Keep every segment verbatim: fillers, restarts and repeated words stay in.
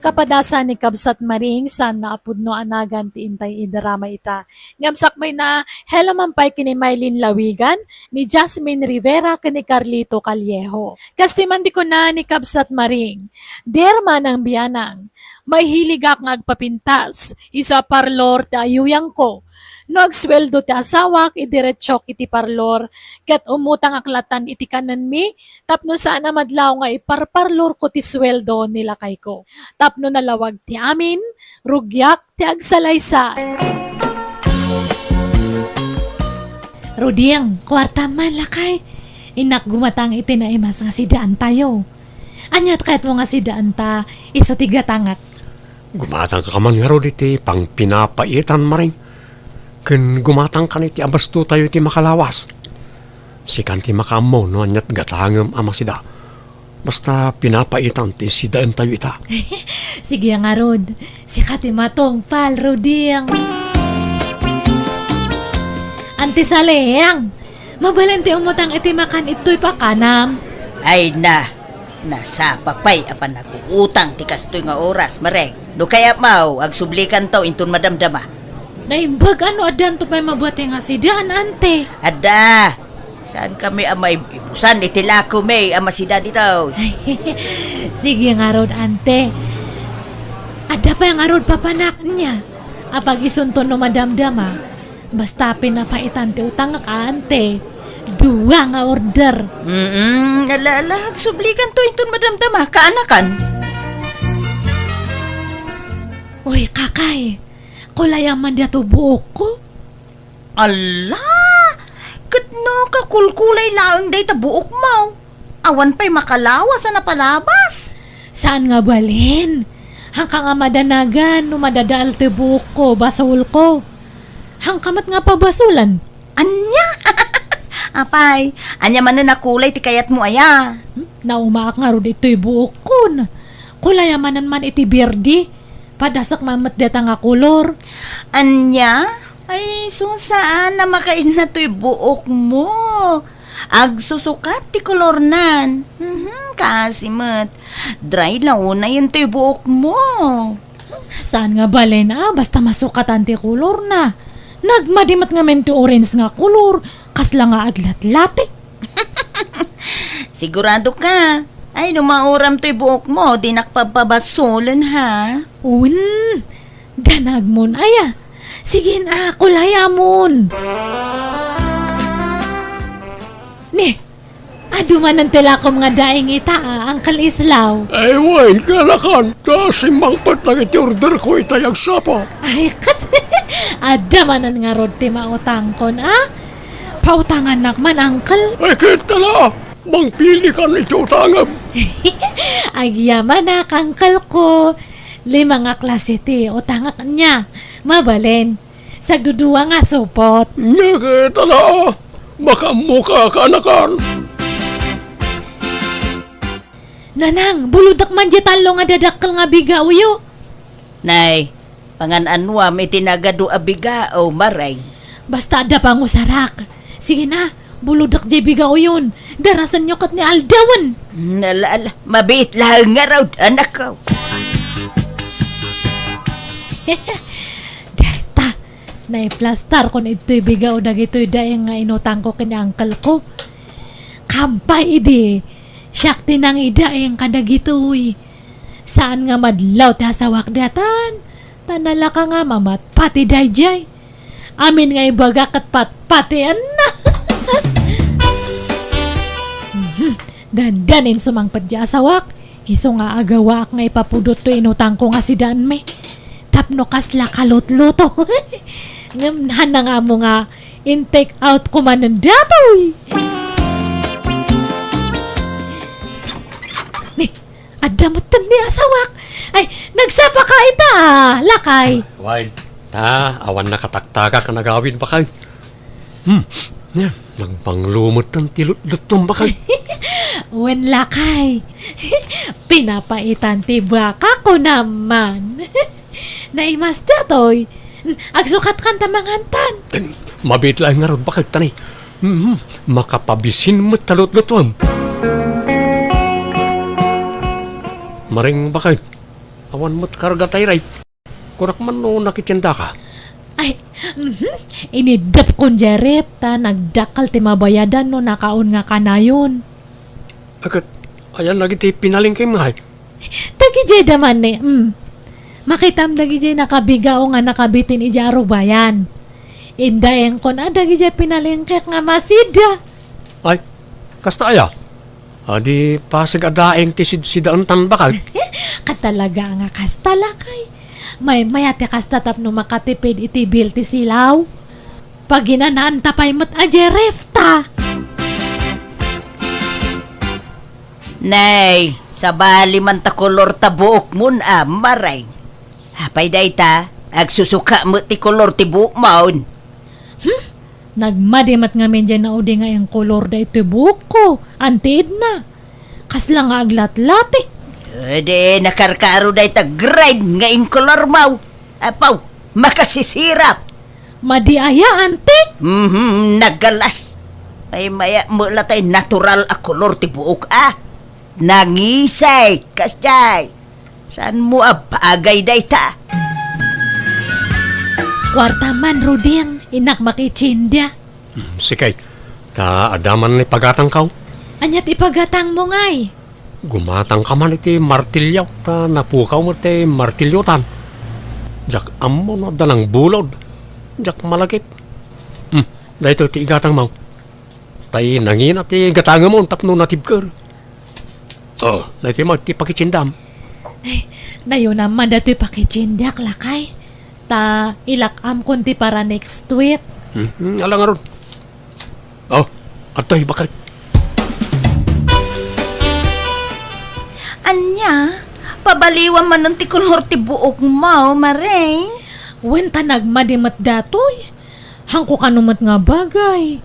Kapadasa ni Kabsat Maring, saan nga a pudno a nagan ti intay idarama ita. Ngem sakbayna, hello man pay ken ni Mylene Lawigan, ni Jasmine Rivera, ken ni Carlito Callejo. Kastoy man ti kuna ni Kabsat Maring, "Dear Manang Bianang, maihiligak nga agpapintas isu a parlor ti ayuyangko. No agsueldo ti asawak, idiretsok iti parlor, ket umutangak latan iti kanenmi tapno saan a madlaw nga iparparlorko ti sueldo ni lakayko. Tapno nalawag ti amin, rugiak ti agsalaysay." Ruding, kuartam man, lakay. Innak gumatang iti naimas nga sidaantayo. Ania ti kayatmo nga sidaanta isu ti gatangak? Gumatangka man ngarud iti pangpinapaitan, Maring. Ken gumatangkan iti abastotayo iti makalawas. Sikan ti makaammo no aniat gatangem a masida. Basta pinapaitan ti sidaentayo ita. Sige ngarud, sika ti matungpal, Ruding. Anti Saleng, mabalin ti umutang iti makan itoy pakanam. Ay na, nasapa pay a panaguutang ti kastoy nga oras, Maring. No kayatmo, agsublikanto inton madamdama. Naimbag a no addanto pay mabati nga sidaan, ante. Adda, saankami a maibusan iti lakomi a masida ditoy. Sige ngarud, ante. Adda pay ngarud papanak nia. Apag isunto no madamdama. Basta pinapaitan ti utangak, ante. Dua nga order. Mm, ala, ala, agsublikanto inton madamdama, kaanakan. Uy, kakay, kulayam man diay buokko. Ala, ket no kakulkulay laeng dayta buokmo. Awan pay makalawas a napalabas. Saan nga balin. Hanka nga madanagan no madadael toy buokko, basolko. Hanka met nga pabasolan. Ania? Apay, ania manen a kulay ti kayatmo aya? Hmm? Naumaak ngarud itoy buokkon. Kulayam manen man iti bierde. Padasek man met dayta nga kolor. Ania? Ay, sus, saan a makainna toy buokmo. Agsusukat ti kolornan. Mhm, kaasi met. Dry la unayen toy buokmo. Saan nga balin a, basta masukatan ti kolorna. Nagmadi met ngamin ti orange nga kolor, kasla nga aglatlati. Sigurado ka? Ay, no mauram toy buokmo, dinak pabpabasolen, ha? Wen, danagmon aya. Sige na, kulayamon. Ni, adu manen ti lakom nga daing ita, a, Uncle Islaw. Ay, wen, kaanakan, ta simmangpet dagiti orderko itay agsapa. Ay, ket, adda manen ngarud ti mautangkon, a? Pautangannak man, Uncle. Ay, ket, ala, mangpilikan iti utangem. Agyamanak, Uncle ko. Lima nga klase ti utangak nia. Mabalin. Sagdudua nga supot. Nia ket, ala, makaammoka, kaanakan. Nanang, bulodek man diay tallo nga dadakkel nga bigaoyo. Nay, pangan-anuam iti nagadu a bigao, Maring. Basta adda pangusarak. Sige na, bulodek diay bigaoyon. Darasenyo ket ni aldawen. Hmm, ala, ala, mabiit laeng ngarud, anakko. Deta, naiplastarkon idtoy bigao dagitoy daing nga inutangko ken ni uncle ko. Kampay idi, siak ti nangidaing kadagitoy. Saan nga madlaw ti asawak daytan, ta nalaka nga mamatpati daydiay. Amin nga ibaga ket patpatien. Mhm. Dandanin sumangpet diay asawak, isu nga agawaak nga ipapudot toy inutangko nga sidaanmi. Tapno kasla kalutluto. Ngem hanna nga ammo nga in-take out ko manen datoy. Ni, adda metten ni asawak. Ay, nagsapa ka ita, lakay. Wen, ta, awan nakataktakak a nagawid, bakay. Hmm, nia, nagpanglo metten ti lutlutom, bakay. Wen, lakay. Pinapaitan ti baka ko naman. Naimas datoy. Agsukatkan ta mangantan. Mabiit laeng ngarud, bakay, tani. Mhm, makapabisin met ta lutlutom. Maring, bakay. Awan met karga tay ref. Kunak man no nakitiendaka. Ay, mhm. Iniddepkon diay ref ta nagdakkel ti mabayadan no nakaon nga kanayon. Ket, ayan dagiti pinalengkem ngay? Dagidiay da manen, mm. Makitam dagidiay nakabigao nga nakabitin idiay arubayan. Indaengkon a dagidiay pinalengkek nga masida. Ay, kasta aya? Adi pasig a daeng ti sidsidaentan, bakay? Katalaga nga kasta, lakay. Maymay a ti kasta tapno makatipid iti bill ti silaw. Paginanaanta pay met a diay ref ta. Nay, sabali man ta kolor ta buokmon a, Mareng. Apay dayta, agsusuka met ti kolor ti buokmon. Hmm? Nagmadi met ngamin diay naudi nga inkolor daytoy buokko, Anti Edna. Kasla nga aglatlati. Edi, nakarkaro dayta green nga inkolormo. Apaw, makasisirap. Madi aya, Anti? Mhm, naggalas. Ay, maya, mula tay natural a kolor ti buok, a. Nangisay, kasjay. Saanmo a bagay dayta? Kuarta man, Ruding, innak makitienda. Hmm, sige. Ta adda man ipagatangko. Ania ti ipagatangmo ngay? Gumatangka man iti martilyo, ta napukaw met ti martilyotan. Diak ammo no adda nangbulod. Diak malagip. Hmm, daytoy ti igatangmo. Tay nangina ti gatangemon tapno natibker. Oh, daytoy met ti pakitiendam. Ay, nayonam man daytoy pakitiendak, lakay. Ta ilak-amkon ti para next week. Hmm, hmm, ala ngarud. Oh, adtoy, bakay. Ania? Pabaliwam manen ti kolor ti buokmo, Mareng? Wen, ta nagmadi met datoy. Haanko kano met nga bagay.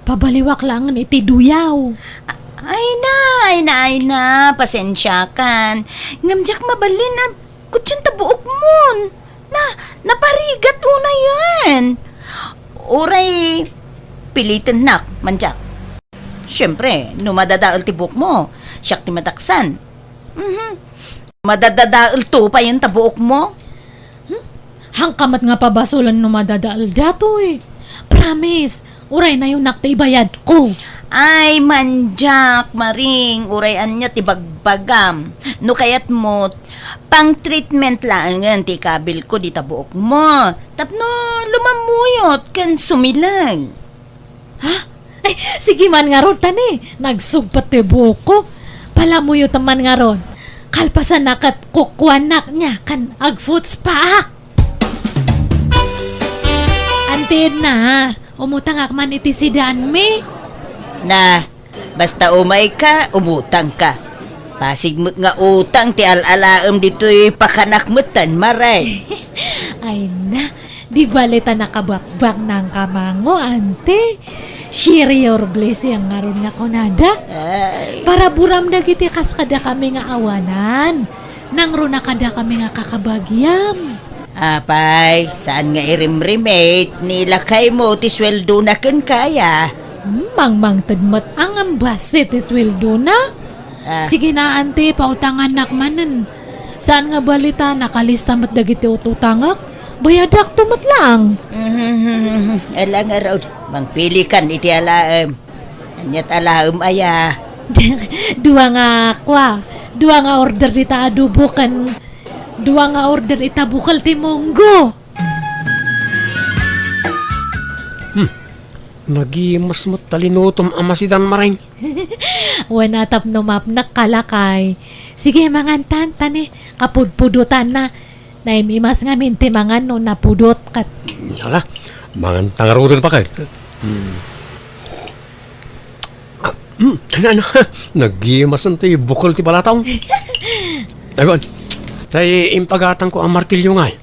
Pabaliwak laengen iti duyaw. A-, ay na, ay na, ay na. Pasensiakan. Ngem diak mabalin a kutsen ta buokmon. Na, naparigat unayen. Uray pilitennak, Mandiak. Siempre, no madadael ti buokmo, siak ti madaksan. Mhm. Madadadaelto payen ta buokmo? Hmm? Haanka met nga pabasolen no madadael datoy. Promise, uray nayonnak ti ibayadko. Ay, Mandiak, Mareng, uray ania ti bagbagam. No kayatmo, pang-treatment laengen ti ikabilko dita buokmo. Tapno lumamuyot ken sumileg. Ha? Ay, sige man ngarud, tani. Nagsugpet ti buokko. Palamuyotem man ngarud. Kalpasanna ket kukuanak nia ken agfoot spaak. Anti Edna, umutangak man iti sidaanmi. Na, basta umayka, umutangka. Pasig met nga utang ti al-alaem ditoy pakanak metten, Mareng. Ay na, di bale ta nakabakbaknangka mango, Anti. Share your blessing ngarud nga kunada. Ay. Paraburam dagiti kas kadakami nga awanan. Nangruna kadakami nga kakabagiam. Apay, saan nga irimrimit ni lakaymo ti sueldona kenka aya? Hmm, mangmangted met a ngem bassit ti sueldona. Ah. Sige na, Anti, pautangannak manen. Saan nga bali ta nakalista met dagiti ut-utangek? Bayadakto met laeng. Ala ngarud, mangpilikan iti alaem. Aniat alaem aya? Dua nga kua, dua nga order dita adobo ken dua nga order ita bukal ti munggo. Hmm. Nagimas met ta linutom a masidan, Mareng. Wen, a tapno mapnek, lakay. Sige, mangantan, tani. Kapudpudotanna. Naim-imas ngamin ti mangan no napudot ket. Ala, manganta ngaruden, bakay. Hmm. Ah, hmm, ano, ano? Nagimasen ti bukol ti balatong. Agon, tay impagatangko a martilyo ngay.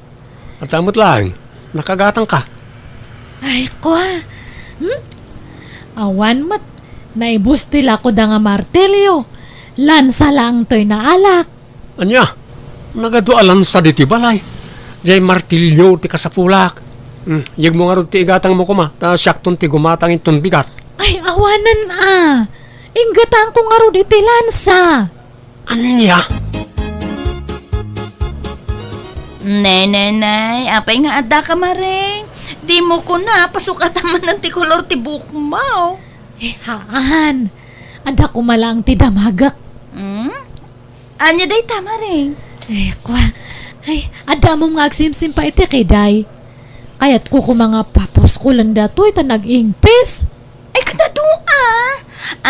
Adda met laeng, nakagatangka. Ay, kua. Hmm? Awan met, naibus ti lakoda nga martilyo. Lansa laeng toy naalak. Ania? Nagadu a lansa ditoy balay. Diay martilyo ti kasapulak. Hmm, yegmo ngarud ti igatangmo koma, ta siakton ti gumatang inton bigat. Ay, awanen a. Inggatangko ngarud iti lansa. Ania? Nay, nay, nay, apay nga addaka, Maring? Dimo kuna, pasukatan manen ti kolor ti buokmo. Eh, haan. Adda koma laeng ti damagek. Hmm? Ania dayta, Maring? Eh, kua. Ay, adda ammom nga agsimsim pay iti kiday. Kayatko koma nga papuskolen daytoy ta nag-ingpis. Ay, ket adu, a.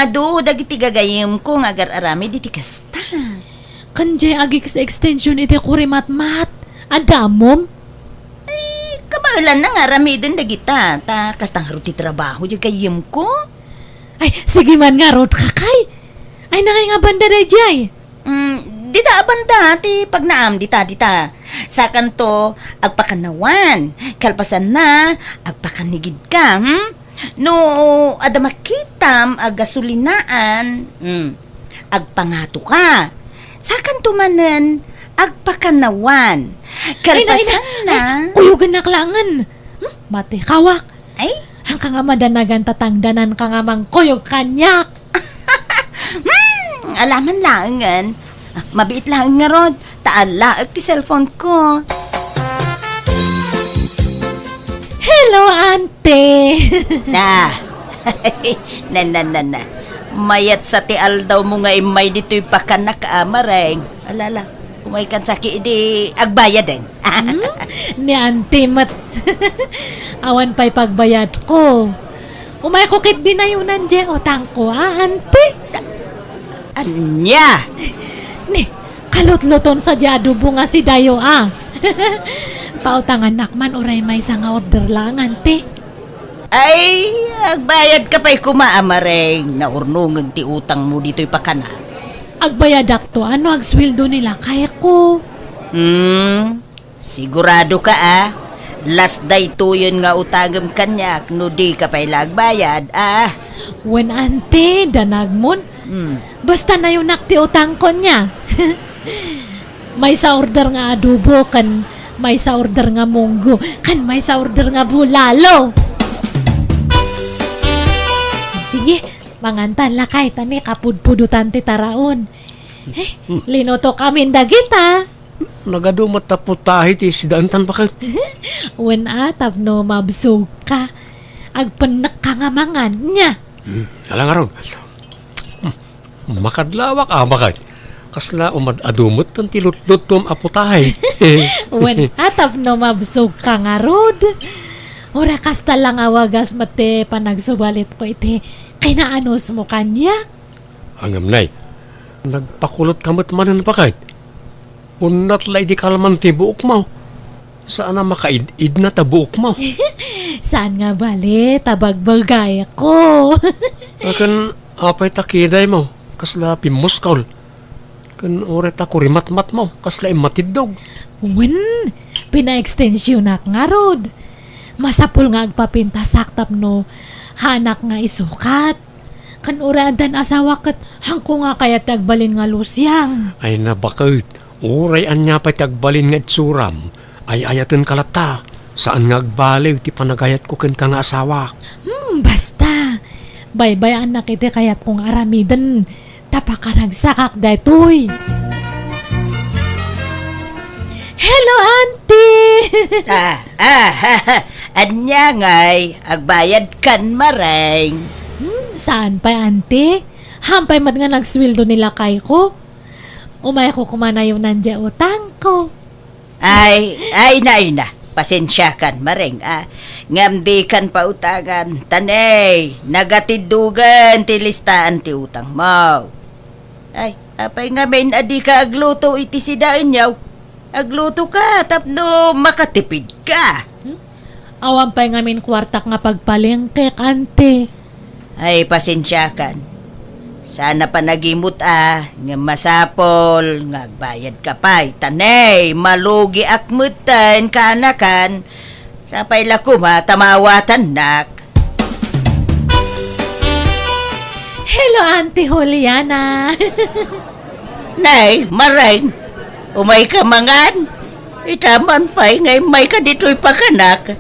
Adu dagiti gagayyemko nga agar-aramid iti kasta. Ken diay agix-extension iti kurimatmat. Adda ammom? Ay, kabaelanna nga aramiden dagita, ta kasta ngarud ti trabaho diay gayyemko. Ay, sige man ngarud, kakay. Ay, nangay nga banda daydiay? Mm, dita a banda ti pagnaam dita, dita. Sakanto, agpakannawan. Kalpasanna, agpakanigidka, hmm? No adda makitam a gasolinaan, hmm, agpangatoka. Sakanto manen, agpakannawan. Ay, na, ay, na. Kalpasanna. Ay, kuyogennak laengen. Hmm? Matikawak. Ay? Hanka nga madanagan ta tangdananka nga mangkuyog kaniak. Hmm, alaman laengen. Ah, mabiit laeng ngarud, ta alaek ti cellphone ko. Hello, ante. Na. Na, na, na, na. Mayat sa ti aldawmo nga immay ditoy pakanak a, Maring. Alala, umaykan saki idi agbayaden. Hmm? Ni ante met. Awan pay pagbayadko. Umayko ketdi nayonan diay utangko, a, ante? Ania? Ni, kalutluton sa diay adobo nga sidayo, a. Pautangannak man uray maysa nga order laeng, ante. Ay, agbayadka pay koma a, Maring. Naurnongen ti utangmo ditoy pakanak. Agbayadakto a no agsueldo ni lakayko. Hmm, siguradoka a? Last daytoyen nga utangem kaniak no dika pay la agbayad, a? Wen, ante, danagmon. Hmm. Basta nayonak ti utangko nia. Maysa order nga adobo, ken maysa order nga munggo, ken maysa order nga bulalo. Sige, mangantan lakay, ta ni kapudpudotan ti taraon. Eh, linutokamin dagita. Nagadu met ta putahe ti sidaentan, baket. Wen a, tapno mabsogka. Agpennekka nga mangan, nia? Hmm, ala ngarud. Hmm, makadlawak a, baket. Kasla umad-adu metten ti lutlutom a putahe. Wen a, tapno mabsogka ngarud. Uray kasta la nga wagas met ti panagsubalitko iti kinaanusmo kaniak. Ngem, nay, nagpakulotka met manen, baket. Unnat la idi kalman ti buokmo. Saan a makaid-idna ta buokmo. Saan nga bale ta bagbagayko. Ken apay ta kidaymo? Kasla pimmuskol. Ken uray ta kurimatmatmo, kasla immatiddog. Wen, pinaekstensionak ngarud. Masapul nga agpapintasak tapno haanak nga isukat. Ken uray addan asawak ket haanko nga kayat ti agbalin nga lusiang. Ay na, baket, uray ania pay ti agbalin nga itsuram, ay-ayatenka latta. Saan nga agbaliw ti panagayatko kenka nga asawak. Hmm, basta. Baybay-annak iti kayatko nga aramiden. Ta pakaragsakak daytoy. Hello, auntie! Ah, ah, ania ngay, agbayadkan, Maring? Hmm, saan pay, auntie? Haan pay met nga nagsueldo ni lakayko. Umayko koma nayonan diay utangko. Ay, ay na, ay na. Pasensiakan, Maring, a. Ngem dikan pautangan, ta ne, nagatiddogen ti listaan ti utangmo. Ay, apay ngamin a dika agluto iti sidaenyo? Aglutoka tapno makatipidka. Hmm? Awan pay ngamin kuartak nga pagpalengkek, auntie. Ay, pasensiakan. Saan a panagimut a, ngem masapul nga agbayadka pay, ta ne, malugiak metten kaanakan. Sapay la koma ta maawatannak. Hello, Auntie Juliana. Nay, Maring, umayka mangan? Ita man pay nga immayka ditoy pakanak.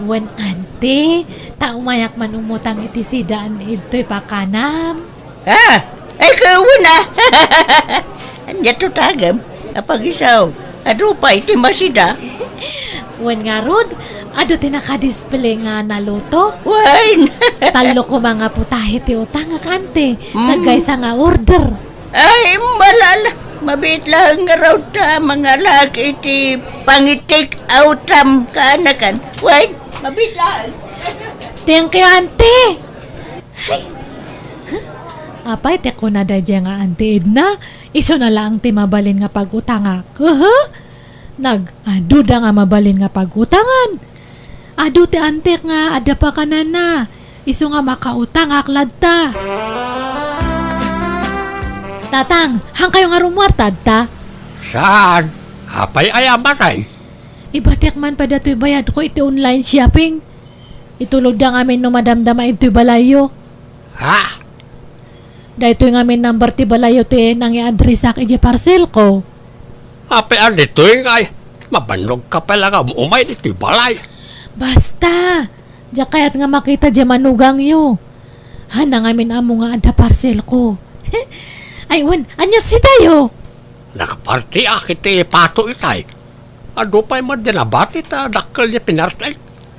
Wen, auntie, ta umayak man umutang iti sidaan idtoy pakanam. Ah, ay, kawan a. Ania tutangem? Apagisaw. Adu pay ti masida? Wen ngarud, adu ti nakadisplay nga naluto. Wen! Tallo koma nga putahe ti utangak, ante. Mm. Sagaysa nga order. Ay, malala. Mabiit laeng ngarud ta mangalag iti pangi-take outam kaanakan. Wen, mabiit laeng. Thank you, ante. Ay. Apay ti kuna daydiay nga Auntie Edna? Isuna laeng ti mabalin nga pag-utangak. Aha? Nag-aduda nga mabalin nga pag-utangan. Adu ti antek nga adda pakanana. Isu nga makautangak latta. Tatang, hankayo nga rummuar tatta? Saan? Apay aya matay? Ibatiak man pay datoy bayadko iti online shopping. Itulodda ngamin no madamdama ditoy balayyo. Ha? Daytoy ngamin number ti balayyo ti nangiadresak idiay parcelko. Apay a ditoy ngay? Mabannogka pay la nga um-umay ditoy balay. Basta, diak kayat nga makita diay manugangyo. Haanna ngamin ammo nga adda parcelko. Ay, wen, ania ti sidayo? Nakapartiak iti Pato itay. Adu pay met diay nabati ta dakkel diay pinarti.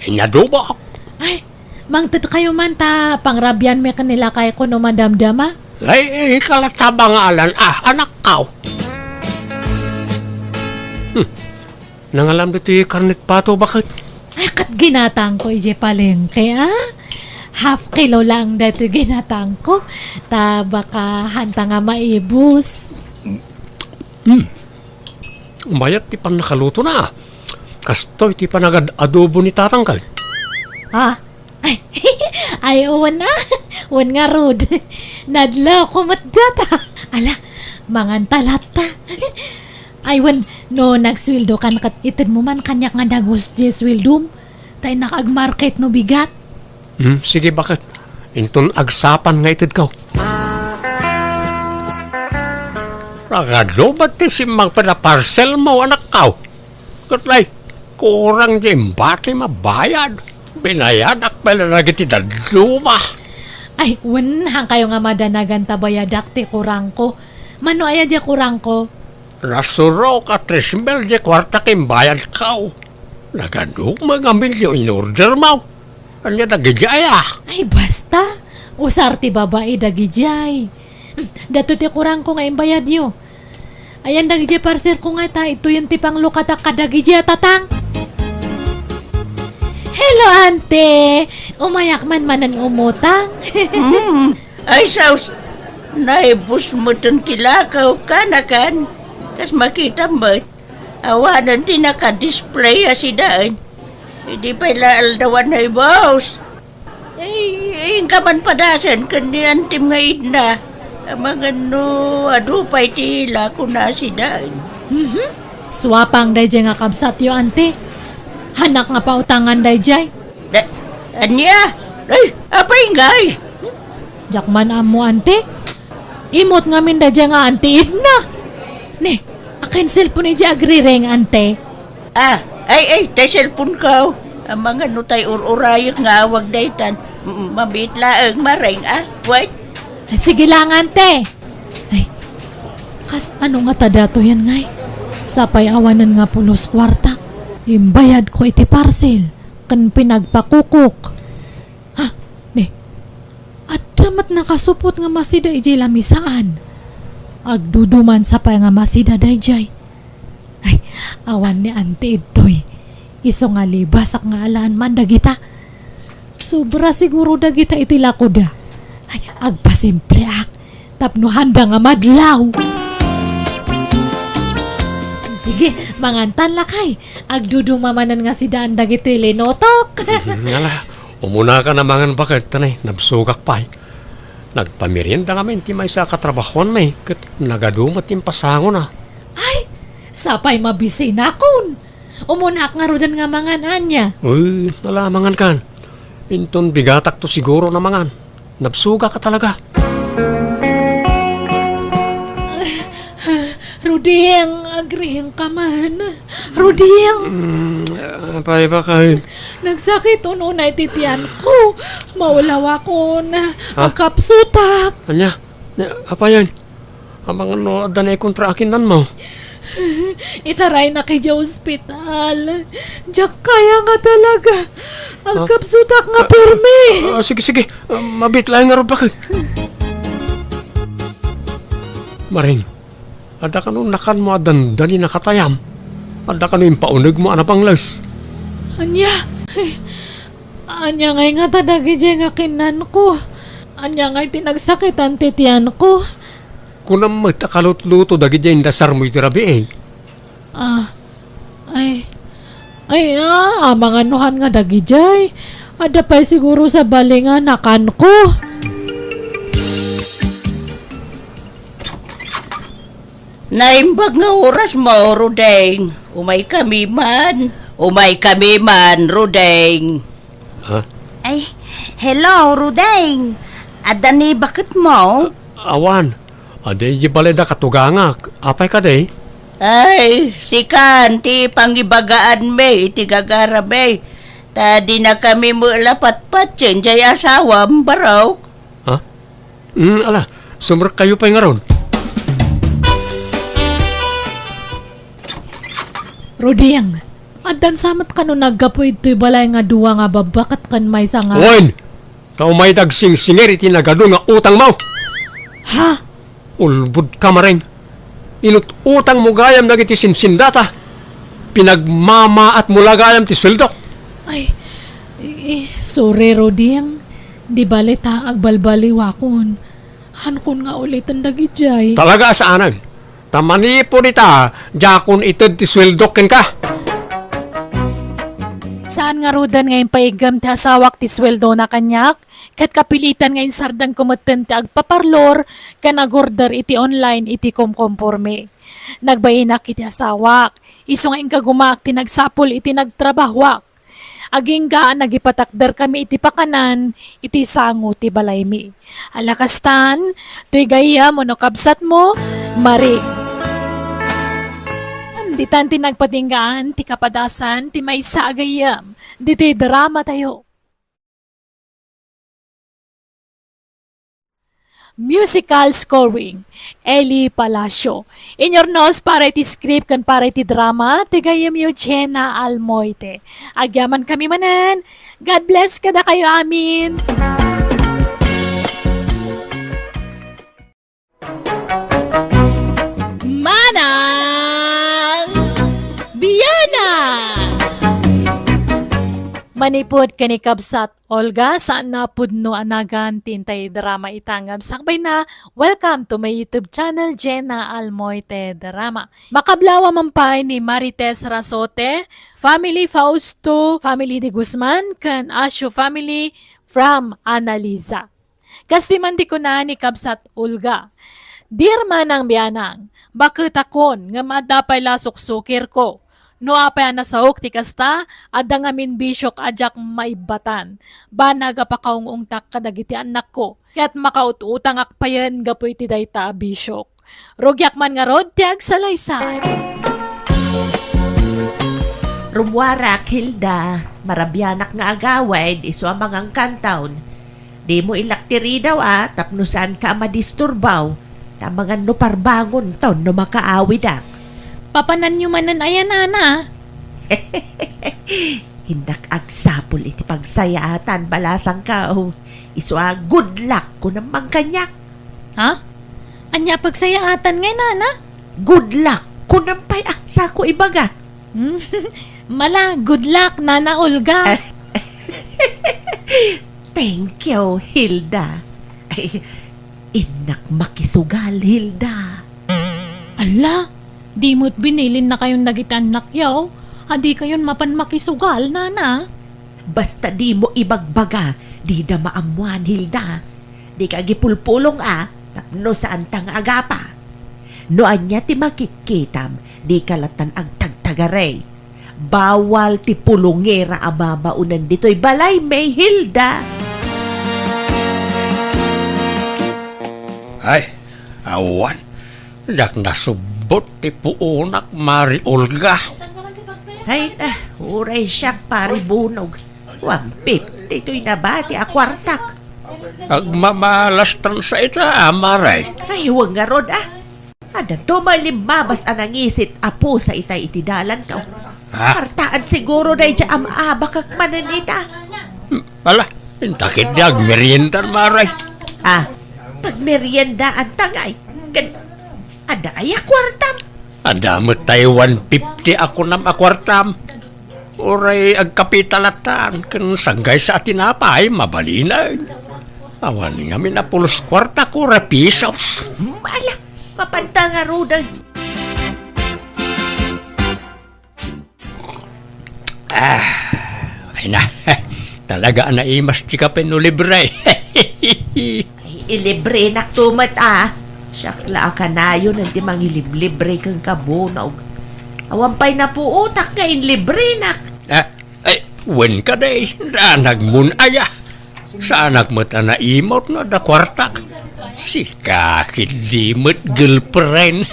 Inyaduma. Ay, mangtedkayo man ta pangrabianmi ken ni lakayko no madamdama. Ay, ikalat sa bangalan, ah, anakkaw. Hmm. Nangalam ditoy karnet pato, baket? Ay, ket ginatangko idiay palengke, ah. Half kilo lang daytoy ginatangko. Ta baka haanta nga maibus. Hmm. Mayat ti pannakalutona. Kastoy ti panagad-adobo ni tatang kay. Ah? Ay, ay, wen a. Wen ngarud. Nadlawko met data. Ala, manganta latta. Ay, wen, no nagsueldokan ket itedmo man kaniak nga dagus diay sueldom. Ta innak agmarket no bigat. Hmm, sige, baket? Inton agsapan nga itedko. Nagadu met ti simmang pay a parcelmo, anakkaw. Ket lay, kurang diay imbati mabayad. Binayadak pay la dagiti dadduma. Ay, wen, haankayo nga madanagan ta bayadak ti kurangko. Mano aya diay kurangko? Nasurok a tres mil diay kuarta ken bayadko. Nagadu met ngamin diay in-ordermo. Ania dagidiay a? Ay, basta. Usar ti babai dagidiay. Daytoy ti kurangko nga imbayadyo. Ayan dagidiay parcelko nga ta, ituyen ti panglukatak kadagidiay a tatang. Hello, ante. Umayak man manen umutang. Hmm. Ay, sus. Naibus meten ti lakaw, kaanakan. Kas makitam met. Awanen ti naka-display a sidaen. Idi pay la aldawan a ibus. Ay, inka man padasen ken ni antim nga Edna. Amangan no adu pay ti ila kuna a sidaen. Mhm. Suapang daydiay nga kabsatyo, ante. Haannak nga pautangan daydiay. Da-, ania? Ay, apay ngay? Diak man ammo, ante. Immut ngamin daydiay nga Auntie Edna. Ne, akin cellphone idiay agrireng, ante. Ah, ay, ay, tay cellphoneko. Amangan no tay ur-urayek nga awag daytan. Mm, mabiit laeng, mareng, ah. Wait. Ay, sige lang, ante. Ay, kas-ano ngata daytoyen ngay? Sapay awanen nga pulos kuarta. Imbayadko iti parcel ken pinagpakukok. Ha? Ne, adda met nakasupot nga masida idiay lamisaan. Agduduman sapay nga masida daydiay. Ay, awan ni Auntie idtoy. Isu nga libasak nga alaan man dagita. Sobra siguro dagita iti lakoda. Ay, agpasimpleak tapno haanda nga madlaw. Sige, mangantan lakay. Agduduma manen nga sidaan dagiti linutok. Mhm, ala, umunaka a mangan baket, ta ne, nabsogak pay. Nagpamerienda ngamin ti maysa a katrabahoanmi, ket nagadu met ti impasangona. Ay, sapay mabisinakon. Umunak ngaruden nga mangan ania. Uy, ala, mangankan. Inton bigatakto siguro a mangan. Nabsogak a talaga. Ruding, agriingka man. Ruding! Mm, apay, baket? Nagsakit unay ti tianko. Maulawakon. Ha? Agkapsutak. Ania? Nia, apayen? Amangan no adda naikontra a kinnanmo. Itaraynak idiay ospital. Diak kaya nga talaga. Ah? Agkapsutak nga permi. Ah, sige, sige. Ah, mabiit laeng ngarud baket. Maring, adda kano nakanmo a dandani nakatayam? Adda kano impaunegmo a nabangles? Ania? Ania ngay ngata dagidiay nga kinnanko? Ania ngay ti nagsakitan ti tianko? Kunam met a kalutluto dagidiay indasarmo iti rabii. Ah, ay, ay, ah, amangan no han nga dagidiay. Adda pay siguro sabali nga nakanko. Naimbag nga orasmo, Rudeng. Umaykami man. Umaykami man, Rudeng. Ha? Ay, hello, Rudeng. Adda ni baketmo? Awan. Adi, di balay da katugangak. Apay kadi? Ay, sikan ti pangibagaanmi iti gagarami. Ta dinakami met la patpatien diay asawam, barok. Ha? Mm, ala, sumrekkayo pay ngarud. Rudeng, addan sa met kano naggapu idtoy balay nga dua nga babba ket ken maysa nga Wen! Ta umay dagsingsingir iti nagadu nga utangmo! Ha? Ulbodka, Maring. Inut-utangmo gayam dagiti sinsindata. Pinagmamaatmo la gayam ti sueldok. Ay, i-, i-, sorry, Rudeng. Di bale ta agbalbaliwakon. Hankon nga uliten dagidiay. Talaga a saanen. Ta manipud ita, diakon ited ti sueldok kenka. Saan ngaruden nga impaiggem ti asawak ti sueldona kaniak, ket kapilitan nga insardengko metten ti agpaparlor ken agorder iti online iti komkomporme. Nagbainak iti asawak, isu nga inkagumaak ti nagsapul iti nagtrabahoak. Agingga a nagipatakderkami iti pakanan iti sango ti balaymi. Ala kastan, toy gayyem wenno kabsatmo, Maring. Ditan ti nagpatinggaan ti kapadasan ti maysa a gayyem ditoy dramatayo. Musical scoring, Eli Palacio. Inyurnos para iti script ken para iti drama, ti gayyemyo Jenna Almoite. Agyamankami manen. God bless kadakayo amin. Manang Bianang! Manipud ken ni kabsat Olga, saan a pudno a nagan ti intay drama ita ngem sakbayna, welcome to my YouTube channel, Jenna Almoite Drama. Makablawa man pay ni Marites Rasote, family Fausto, family de Guzman, ken Asio family from Analiza. Kas ti man ti kuna ni kabsat Olga, "Dear Manang Bianang, baketakon ngem adda pay la suksukirko. No apay a nasaok ti kasta, adda ngamin bisiok a diak maibbatan. Banag a pakaung-ungtak kadagiti annakko, ket makaut-utangak payen gapu iti dayta a bisiok." Rugiak man ngarud ti agsalaysay. Rummuarak, Hilda. Marabianak nga agawid, isu a mangangkantaon. Dimo ilak ti ridaw a, tapno saanka a madisturbaw. Ta mangan no parbangonton no makaawidak. Papananyo manen aya, nana? Innak agsapul iti pagsayaatan, balasangko. Isu a, "Good luck," kunam man kaniak. Ha? Ania pagsayaatan ngay, nana? "Good luck," kunam pay a, sako ibaga. Hmm? Mala, good luck, Nana Olga. Thank you, Hilda. Ay, innak makisugal, Hilda. Ala, di met binilinnakayon dagiti annakyo, a dikayon mapan makisugal, nana. Basta dimo ibagbaga, dida maammoan, Hilda. Dika agipulpulong a, tapno saanta nga agapa. No ania ti makitkitam, dika lattan agtagtagari. Bawal ti pulongera a mamaonen ditoy balaymi, Hilda. Ay, awan. Diak nasubbot ti puonak, Mari Olga. Ay na, uray siak, Pari Bunog. One fifty toy nabati a kuartak. Agmamalastan sa ita, Mari. Ay, wen ngarud, a. Adda dumalimabas a nangisit a pusa itay iti dalankaw. Ha? Kwartaan siguro daydiay a maabakak manen ita. Hmm, ala, inta ketdi agmeriendar, maray. Ah, pagmeriendaanta ngay. Ken, adda aya kwartam? Adda met tay one fifty a kunam a kwartam. Uray agkapita lattan, ken sanggaysa a tinapay, mabalinen. Awan ngamin a pulos kuarta, kora pisos. Ala, mapanta ngaruden. Ah, ay na. Talaga a naimas ti kape no libre. Ay, ilibrenak to met, a. Siak la a kanayon ti mangiliblibre kenka, Bunong. Awan pay napuotak nga inlibrenak. Ah, ay, wen kadi, danagmon aya. Saanak met a naimut no adda kuartak. Sika ketdi met girlfriend.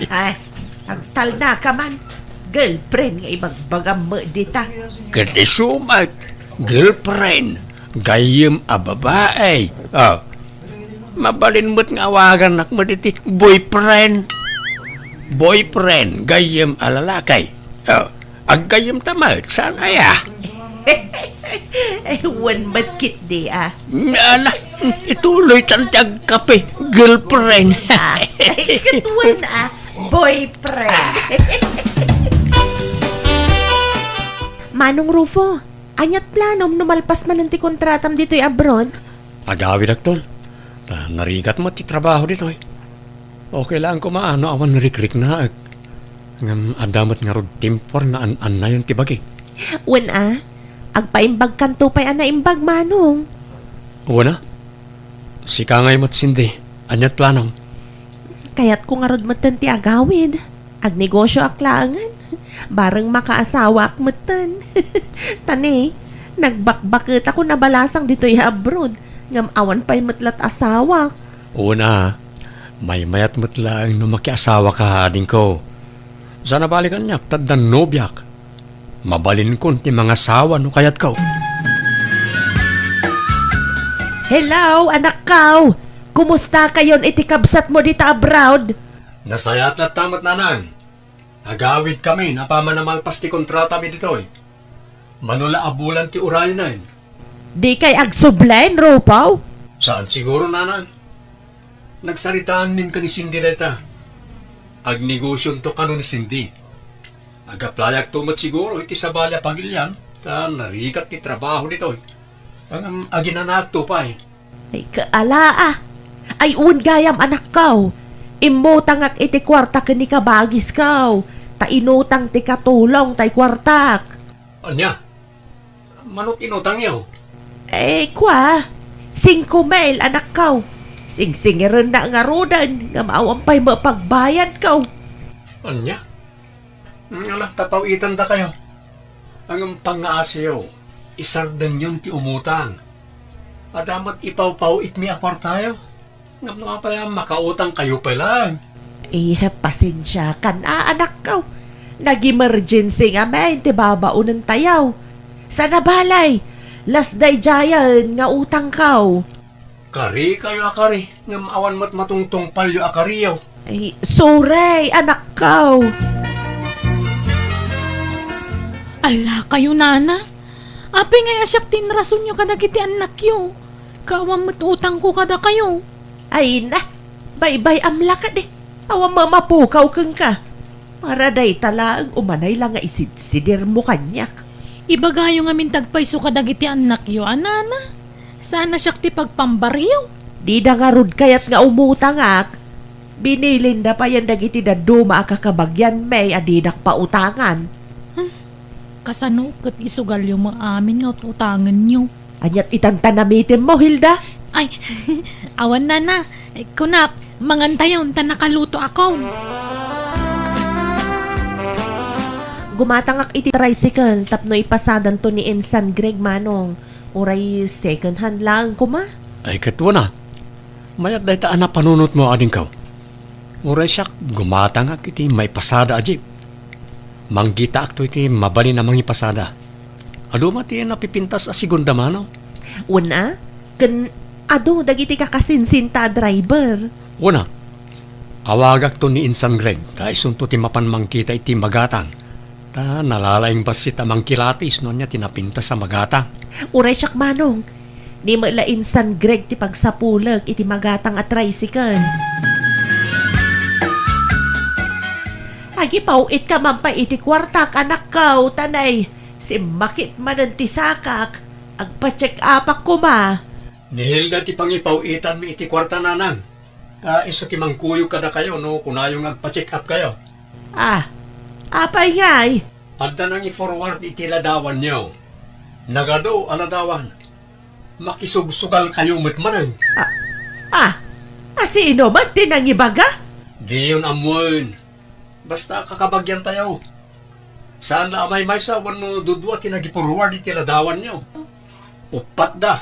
Ay, agtalnaka man. Girlfriend nga ibagbagam met dita. Ket isu met, girlfriend, gayyem a babae. Oh. Mabalin met nga awagannak met iti boyfriend. Boyfriend, gayyem a lalaki. Oh. Aggayyemta met, saan aya? Ay, wen met ketdi, a. Ala, ituloytan ti agkape, girlfriend. Ah, ay, ket wen, a, boyfriend. Manong Rufo, ania't planom no malpas manen ti kontratam ditoy abroad? Agawidakton. Ta narigat met ti trabaho ditoy. Okay laeng koma no awan rikriknaek. Ngem adda met ngarud timpor nga an-annayon ti bagik. Wen a, agpaimbagkanto pay a naimbag, Manong. Wen a, sika ngay met, Cindy, ania't planom? Kayatko ngarud metten ti agawid. Agnegosioak laengen. Bareng makaasawaak metten. Ta ne, nagbakbaketakon a balasang ditoy abroad. Ngem awan pay met la't asawak. Wen a, maymayat met laeng no makiasawaka, adingko. Saan a bale kaniak, ta addan nobiak. Mabalinkon ti mangasawa no kayatko. Hello, anakko! Kumustakayon iti kabsatmo dita abroad? Nasayaat latta met, nanang. Agawidkamin apaman a malpas ti kontratami ditoy. Mano la a bulan ti uraynen. Dikay agsubli, Rufo? Saan siguro, nanang. Nagsaritaanmin ken ni Cindy dayta. Agnegosionto kano ni Cindy. Agaplayakto met siguro iti sabali a pagilian, ta narigat ti trabaho ditoy. Ngem aginanaakto pay. Ay, kaala, a. Ay, wen gayam, anakko. Immutangak iti kuarta ken ni kabagisko. Ta inutang ti katulong tay kuartak. Ania? Manok inutangyo? Eh, kua, singko mil, anakko. Singsingirennak ngaruden, ngem awan pay met pagbayadko. Ania? Ala, ta paw-itendakayo. Ngem pangngaasiyo, isardengyon ti umutang. Adda met ipawpaw-itmi a kuartayo. Ngem no apay a makautangkayo pay laeng? Eh, pasensiakan a, anakko. Nag-emergency ngamin ti babaonentayo. Saan a bale, las daydiayen nga utangko. Karikayo a kari, ngem awan met matungtungpalyo a kariyo. Ay, sorry, anakko. Ala kayo, nana. Apay ngay a siak ti inrasonyo kadagiti annakyo? Ket awan met utangko kadakayo. Ay na, baybay-am la kadi. Awan met a mapukaw kenka. Para dayta laeng, umanay la nga isidsidirmo kaniak. Ibagayo ngamin ti agpayso kadagiti annakyo, a nana. Saan a siak ti pagpambaryo? Dida ngarud kayat nga umutangak. Binilinda payen dagiti dadduma a kakabagianmi a didak pautangan. Hmm. Kasano ket isugalyo met amin nga ut-utangenyo? Ania't itan ta namitemmo, Hilda? Ay, awan, nana. Kunak, mangantayon ta nakalutoakon. Gumatangak iti tricycle tapno ipasadanto ni Insan Greg, manong. Uray second hand laeng koma? Ay, ket wen a. Mayat dayta a napanunotmo, adingko. Uray siak, gumatangak iti maipasada a jeep. Manggitaakto iti mabalin a mangipasada. Adu met ti napipintas a segunda mano. Wen a, ken adu dagiti kakasinsinta a driver. Wen a, Awagakto ni Insan Greg, ta isunto ti mapan mangkita iti magatang. Ta nalalaing bassit a mangkilatis no ania ti napintas a magatang. Uray siak, Manong. Ni met la Insan Greg ti pagsapulek iti magatang a tricycle. Agipaw-itka man pay iti kuartak, anakko, ta nay, simmakit manen ti sakak. Agpa-check-upak koma. Ni Hilda ti pangipaw-itanmi iti kuarta, nanang. Ta isu ti mangkuyog kadakayo no kunayo nga agpa-check-up kayo. Ah, apay ngay? Adda nangi-forward iti ladawanyo. Nagadu a ladawan. Makisugsugal kayo met manen. Ah, ah, a sino met ti nangibaga? Diyon ammoen. Basta kakabagian tayo. Saan la a maymaysa wenno dudua ti nagi-forward iti ladawanyo. Uppat da.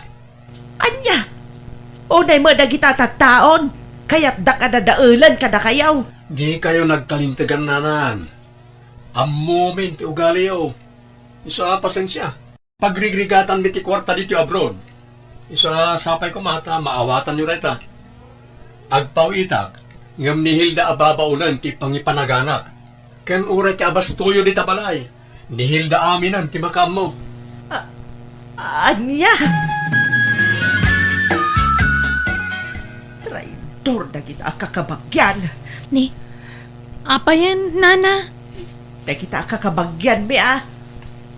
Ania? Unay met dagita tattaon, kayatdak a dadaelen kadakayo. Dikayo nagkalintegan, nanang. Ammomin ti ugaliyo. Isu a pasensia. Pagrigrigatanmi ti kuarta ditoy abroad. Isu a sapay koma ta maawatanyo dayta. Agpaw-itak, ngem ni Hilda a babaonen ti pangipanaganak. Ken uray ti abastoyo dita balay, ni Hilda aminen ti makaammo. A-, ania? Traidor dagita a kakabagian. Ni, apayen, nana? Dagita a kakabagianmi a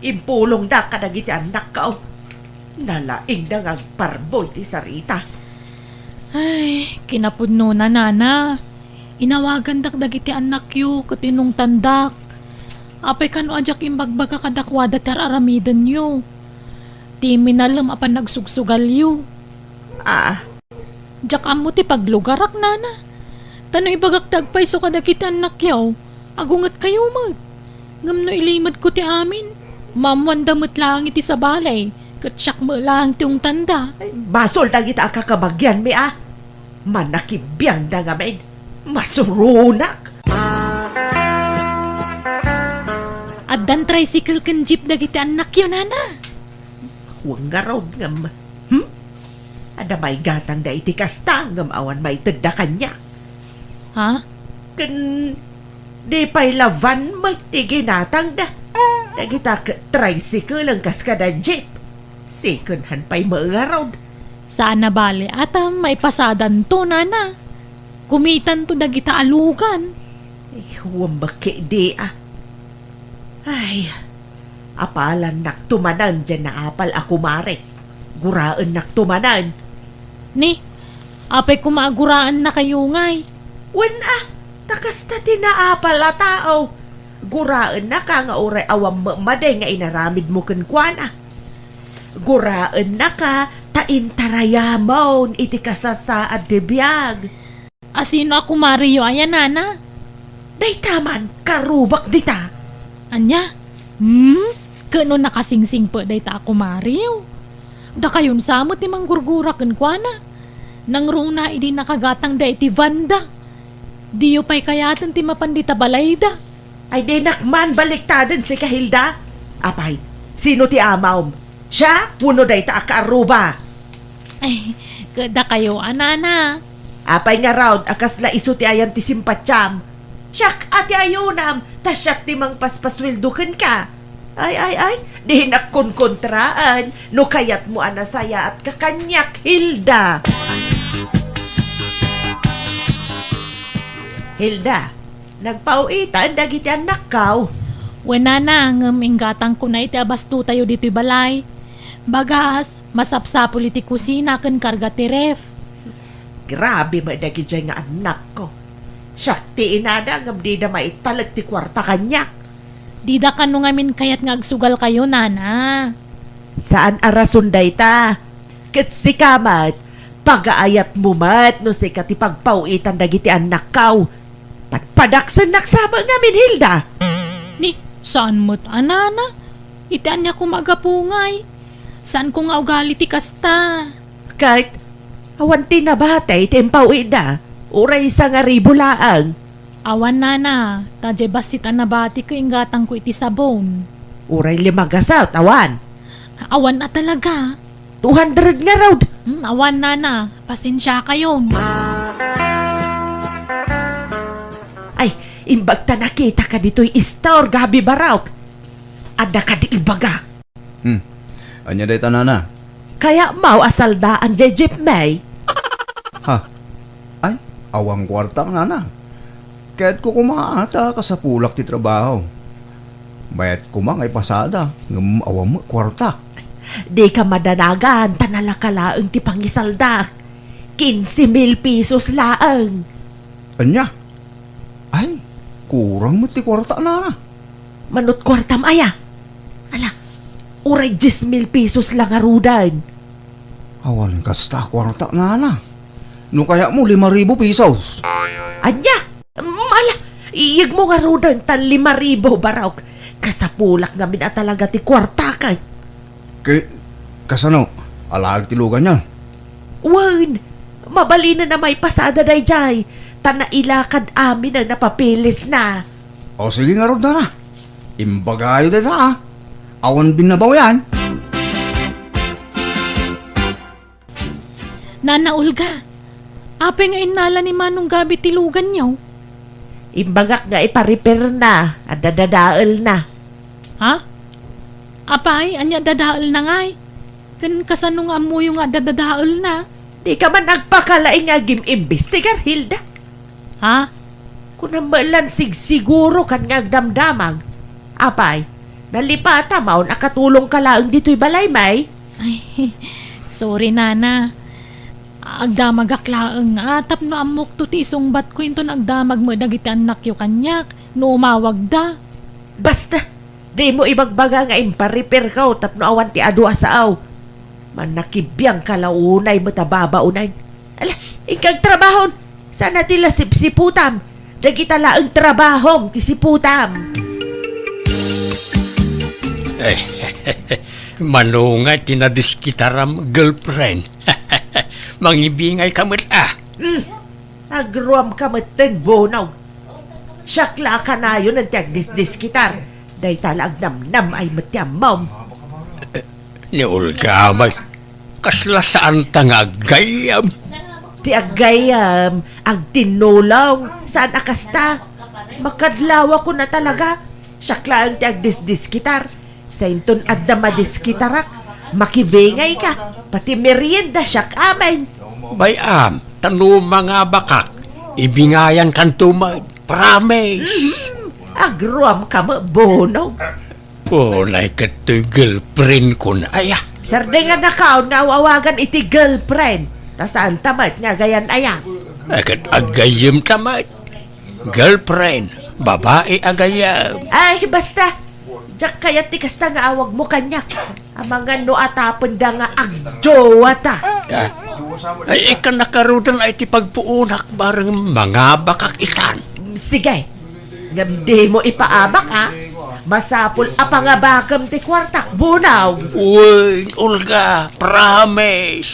impulongda kadagiti annakko. Nalaingda nga agparbo iti sarita. Ay, kinapudnona, nana. Inawagandak dagiti annakyo ket inungtandak. Apay kano a diak imbagbaga kadakuada ti ar-aramidenyo. Ti minalem a panagsugsugalyo. Ah, Diak ammo ti paglugarak, nana. Ta no ibagak ti agpayso kadagiti annakyo, agungetkayo met. Ngem no ilimedko ti amin, maammoanda met laeng iti sabali, ket siak met laeng ti ungtanda. Ay, basol dagita a kakabagianmi a. Manakibiangda ngamin. Masuronak. Addan tricycle ken jeep dagiti annakyo, nana. Wen ngarud ngem, hmm? Adda maigatangda iti kasta ngem awan maitedda kaniak. Ha? Ken di pay la van met ti ginatangda. Dagita ket tricycle a kas kada jeep. Second hand pay met ngarud. Saan a bale a ta maipasadanto, nana. Kumitanto dagita a lugan. Ay, huwam bakke di, ah. Ay, apalannakto manen diay naapal a kumare. Guraennakto manen. Ni, apay koma a guraennakayo ngay? Wen a, ta kasta ti naapal a tao. Guraennaka nga uray awan met madi nga inaramidmo kenkuana. Guraennaka ta intarayamon iti kasasaad ti biag. A sino a kumareyo aya, nana? Dayta man, karubak dita. Ania? Hmm? Ket no nakasingsingpet dayta a kumareyo? Dakayon sa met ti manggurgura kenkuana. Nangruna idi nakagatangda iti vanda. Diyo pay kayaten ti mapan dita balayda. Ay, dinak man baliktaden sika, Hilda. Apay, sino ti amawm? Siak wenno dayta a kaarruba? Ay, ket dakayo a, nana. Apay ngarud a kasla isu ti ayan ti simpatiam? Siak a ti ayunam, ta siak ti mangpaspasueldo kenka. Ay, ay, ay, dinak konkontraen no kayatmo a nasayaatka kaniak, Hilda. Hilda, nagpaw-itan dagiti annakkaw. Wen, nana, ngem inggatangkona iti abastotayo ditoy balay. Bagas, masapsapul iti kusina ken karga ti ref. Grabe met dagidiay nga annakko. Siak ti inada ngem dida maitalek ti kuarta kaniak. Dida kano ngamin kayat nga agsugalkayo, nana. Saan a rason dayta. Ket sika met, pagaayatmo met no sika ti pagpaw-itan dagiti annakkaw. Padpadaksennak sa met ngamin, Hilda. Ni, saan met a, nana? Iti ania koma a gapu ngay? Saanko nga ugali ti kasta. Ket, awan ti nabati ti impaw-itda, uray sangaribu laeng. Awan, nana, ta diay bassit a nabati ket inggatangko iti sabon. Uray lima gasut, awan. Awan a talaga. Two hundred ngarud. Hmm, awan, nana. Pasensiakayon. Imbag ta nakitaka ditoy store, Gabi Barok. Adda kadi ibaga. Hmm. Ania dayta, nana? Kayatmo a saldaan diay jeep, May? Ha? Ay, awan kuartak, nana. Kayatko koma ta kasapulak ti trabaho. Bayat koma nga ipasada, ngem awan met kuartak. Dika madanagan, ta nalaka laeng ti pangisaldak. Quince mil pesos laeng. Ania? Ay, kurang met ti kuarta, nana. Manut kuartam aya? Ala, uray diez mil pesos la ngaruden. Awan kasta a kuarta, nana. No kayatmo, lima ribu pesos. Ania? Mm, ala, iyegmo ngaruden ta lima ribu, Barok. Kasapulak ngamin a talaga ti kuartak. Ke-, kasano? Alaek ti luganyo? Wen, mabalinen a maipasada daydiay, ta nailakad amin a napapilisna. O sige ngarud, nana. Imbagayo dayta, a. Awan binnabaw yan. Nana Olga, apay nga innala ni Manong Gabi ti luganyo? Imbagak nga iparepairna, adda dadaelna. Ha? Apay, ania dadaelna ngay? Ken kasano nga ammoyo nga adda dadaelna? Dika man agpakalaing nga agim-imbestigar, Hilda. Ha? Kunam met lan sigsiguro ken nga agdamdamag. Apay, nalipatam a nakatulongka laeng ditoy balay, May? Ay, sorry, Nana. Agdamagak laeng nga tapno ammokto ti isungbatko inton agdamag met dagiti annakyo kaniak no umawagda. Basta, dimo ibagbaga nga imparepairko tapno awan ti adu a sao. Mannakibiangka la unay met a babaonen. Ala, inka agtrabahon. Saan a ti la sipsiputam. Dagita laeng trabahom ti siputam. Eh, mano nga ti nadiskitaram, girlfriend? Mangibingayka met, a. Hmm. Agruamka metten, Bonog. Siak la a kanayonen ti agdisdiskitar. Dayta la agnamnam-ay met ti ammom. Ni Olga met, kasla saanta nga aggayyem? Ti aggayyem, agtinnulong, saan a kasta. Makadlawakon a talaga. Siak laeng ti agdisdiskitar. Sainton adda madiskitarak, makibingayka, pati merienda siak amin. Bay-am, ta no mangabakak, ibingayankanto met, promise. Mhm. Agruamka met, Bonog. Unay ket toy girlfriendkon aya. Sardengannakaon nga aw-awagan iti girlfriend. Ta saanta met nga agayan aya. Ay, ket agayyemta met. Girlfriend, babai a gayyem. Ay, basta. Diak kayat ti kasta nga awagmo kaniak. Amangan no atapenda nga agjowata. Ah. Ay, ikana ngaruden ay ti pagpuonak bareng mangabakak itan. Sige. Ngem dimo ipaabak, a. Masapul a pangabakem ti kuartak, Bonog. Uy, Olga, promise.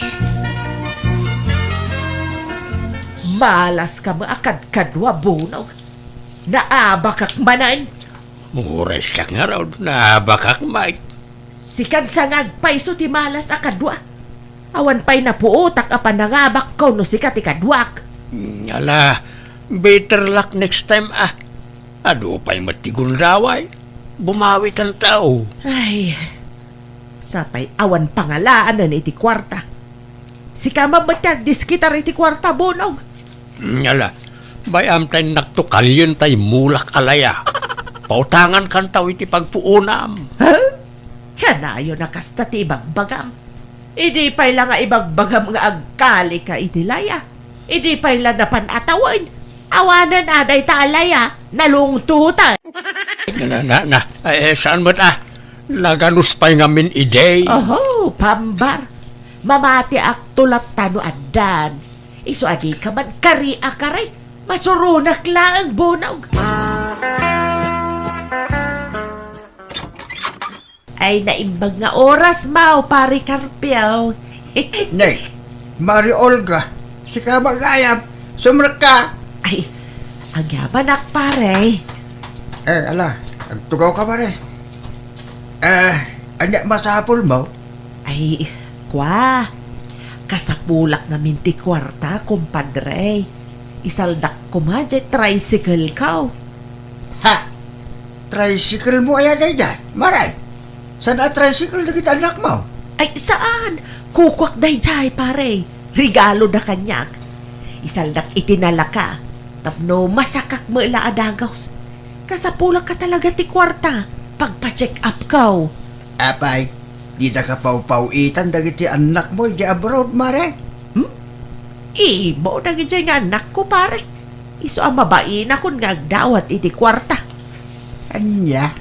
Malaska met a kadkadua, Bonog. Naabakak manen. Uray siak ngarud, naabakak met. Sikan sa nga agpayso ti malas a kadua. Awan pay napuotak a panangabakko no sika ti kaduak. Hmm, ala, better luck next time, a. Adu pay met ti gundaway. Bumawikanto. Ay, sapay awan pangalaanen iti kuarta. Sika met ti agdiskitar iti kuarta, Bonog. Hmm, ala, bay-am ta innakto kalien ta immulak a laya. Pautangankanto iti pagpuonam. Ha? Kanayon a kasta ti ibagbagam. Idi pay la nga ibagbagam nga agkalika iti laya. Idi pay la napan a tawen. Awanen a dayta a laya, nalungtotan. Na, na, na, eh, saan met, a? Naganus pay ngamin idi. Oho, pambar. Mamatiakto latta no addan. Isu a dika man kari a kari. Masuronak laeng, Bonog. Ay, naimbag nga oras, Mao, Pari Carpio. Ne, Mari Olga, sika met gayam, sumrekka. Ay, agyamanak, pare. Eh, ala, agtugawka, pare. Eh, ania masapulmo? Ay, kua, kasapulak ngamin ti kuarta, kumpadre. Isaldak koma diay tricycle-ko. Ha? Tricycle mo aya daydiay, Mare? Saan a tricycle dagiti annakmo? Ay, saan? Kukuak daydiay, pare. Regalo da kaniak. Isaldak iti nalaka tapno masakak met la a dagus. Kasapulak ka talaga ti kuarta. Pagpa-check up kaw. Apay, dida ka pawpaw-itan dagiti annakmo idiay abroad, Mare? Hmm? Ibaw dagiti nga annakko, pare. Isu a mabainakon nga agdawat iti kuarta. Ania?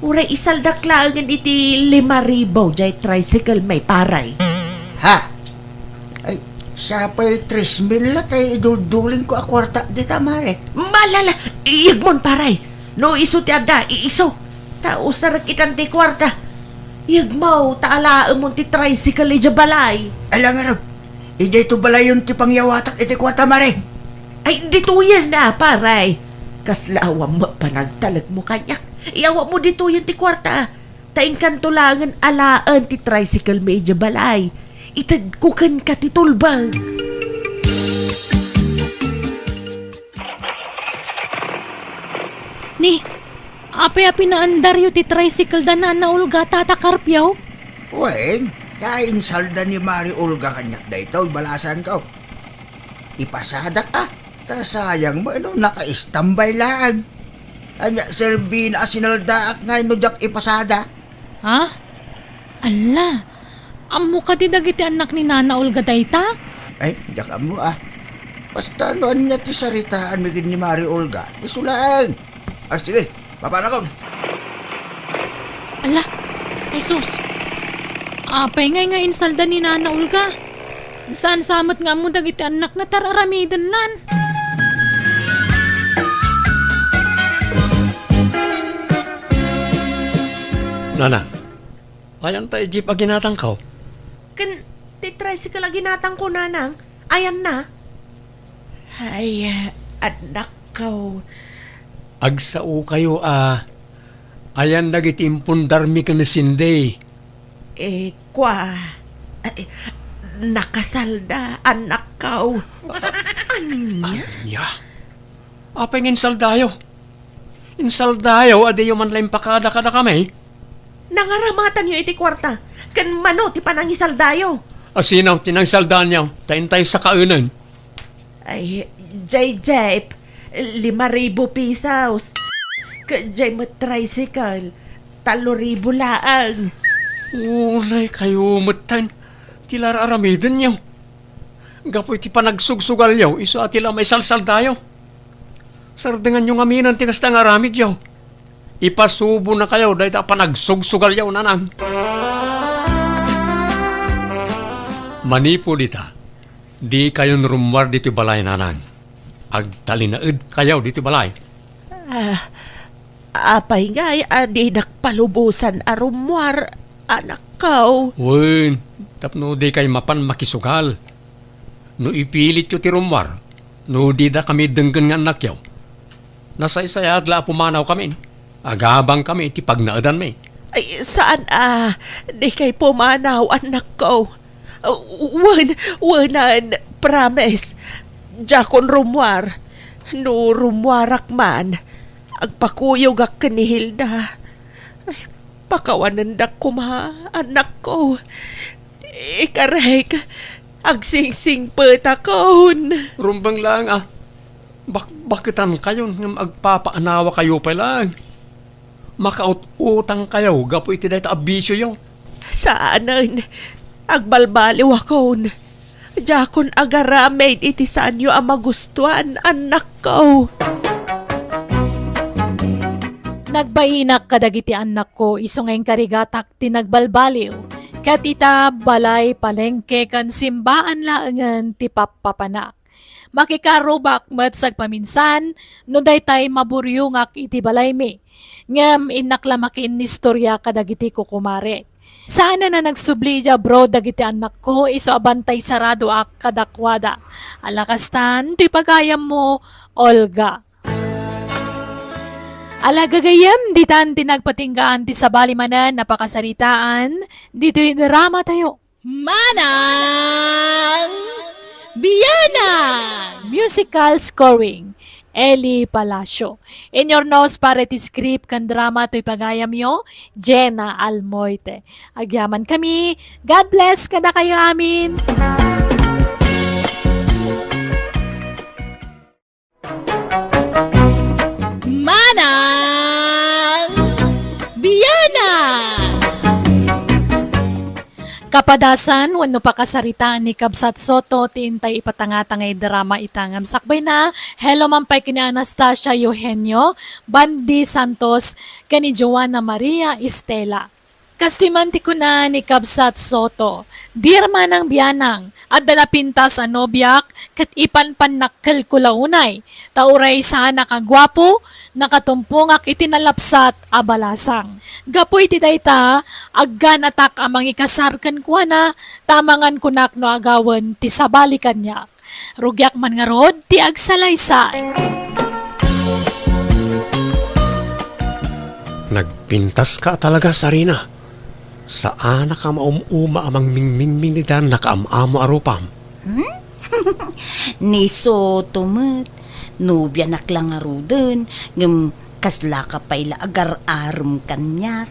Uray isaldak laengen iti lima ribu jay tricycle mi, pare. Ha? Ay, sapay tres mil la tay iduldulingko a kuarta dita, Mare. Malala, iyegmon, pare. No isu ti adda, iisu. Ta usarek itan ti kuarta. Iyegmo, ta alaemon ti tricycle idiay balay. Ala ngarud, idiay to balayon ti pangyawatak iti kuarta, Mare. Ay, ditoyen na, pare. Kasla awan met panagtalekmo kaniak. Iyawatmo ditoyen ti kuarta. Ta inkanto laengen alaen ti tricycle mi idiay balay. Itedko kenka ti tulbeng. Ni, apay a pinaandaryo ti tricycle da Nana Olga, Tata Carpio? Wen, ta insalda ni Mari Olga kaniak daytoy, balasangko. Ipasadak a, ta sayang met no naka-istambay laeng. Ania, serbina a sinaldaak ngay no diak ipasada? Ha? Alla, ammo kadi dagiti annak ni Nana Olga dayta? Ay, diak ammo a. Basta no ania ti saritaanmi ken ni Mari Olga, isu laeng. Ah, sige, papanakon. Ala, ay sus. Apay ngay nga insalda ni Nana Olga? Saan sa met nga ammo dagiti annakna ta ar-aramidennan? Nanang, ayan ta jeep a ginatangko? Ken ti tricycle a ginatangko, Nanang. Ayanna? Ay, annakko. Agsaokayo a ayan dagiti impundarmi ken ni Cindy. Eh, kua, ay, nakasalda, annakko. Ania? Ania? Apay nga insaldayo? Insaldayo a diyo man la impakada kadakami? Nangaramatanyo iti kuarta, ken mano ti panangisaldayo? A sino ti nangisaldaanyo? Ta intay sakaenen. Ay, jay jeep, lima ribu pesos. Ket jay met tricycle, tallo ribu laeng. Unay kayo metten ti la ar-aramidenyo. Gapu iti panagsugsugalyo, isu a ti la maisalsaldayo. Sardenganyo ngaminen ti kasta nga aramidyo. Ipasubonakayo dayta a panagsugsugalyo, Nanang. Manipud ita, dikayon rummuar ditoy balay, Nanang. Agtalinaedkayo ditoy balay. Ah, apay ngay a dinak palubosan a rummuar, annakko? Wen, tapno dikay mapan makisugal. No ipilityo ti rummuar, no didakami denggen nga annakyo, nasaysayaat la a pumanawkami. Agabangkami iti pagnaedanmi. Ay, saan a, dikay pumanaw, annakko. Wen, wenen, promise. Diakon rummuar. No rummuarak man, agpakuyogak ken ni Hilda. Ay, pakawanendak koma, annakko. Ikarek, agsingsingpetakon. Rumbeng laeng a, bakbaketankayon ngem agpapaanawakayo pay laeng. Makaut-utangkayo gapu iti dayta a bisioyo. Saanen, agbalbaliwakon. Diakon agaramid iti saanyo a magustuan, annakko. Nagbainak kadagiti annakko isu nga inkarigatak ti nagbalbaliw, ket ita balay, palengke, ken simbaan laengen ti pappapanak. Makikarubak met sagpaminsan no daytay maburiongak iti balaymi, ngem innak la makiinnistoria kadagiti kukumarek. Saanen a nagsubli idiay abroad dagiti annakko isu a bantay saradoak kadakuada. Ala kastan ti pagayammo, Olga. Ala gagayyem, ditan ti nagpatinggaan ti sabali manen a pakasaritaan ditoy dramatayo. Manang Bianang! Musical scoring, Eli Palacio. Inyurnos para iti script ken drama toy pagayamyo, Jenna Almoite. Agyamankami. God bless kadakayo amin. Manang Biana! Kapadasan wenno pakasaritaan ni Kabsat Soto ti intay ipatangata nga idrama ita ngem sakbayna, hello man pay ken ni Anastasia Eugenio, Bandi Santos, ken ni Joanna Maria Estela. Kastoy man ti kuna ni Kabsat Soto, "Dear Manang Bianang, adda napintas a nobiak ket ipanpannakkelko la unay, ta uray saanak a guapo, nakatumpongak iti nalapsat a balasang. Gapu iti dayta, agganatak a mangikasar kenkuana, ta amangan kunak no agawen ti sabali kaniak." Rugiak man ngarud ti agsalaysay. Nagpintaska talaga, Sarina. Saanak a maum-uma a mangmingmingming ita nakaam-amo a rupam. Hmm? Ni Soto met, nobianak la ngaruden, ngem kaslaka pay la agar-arem kaniak.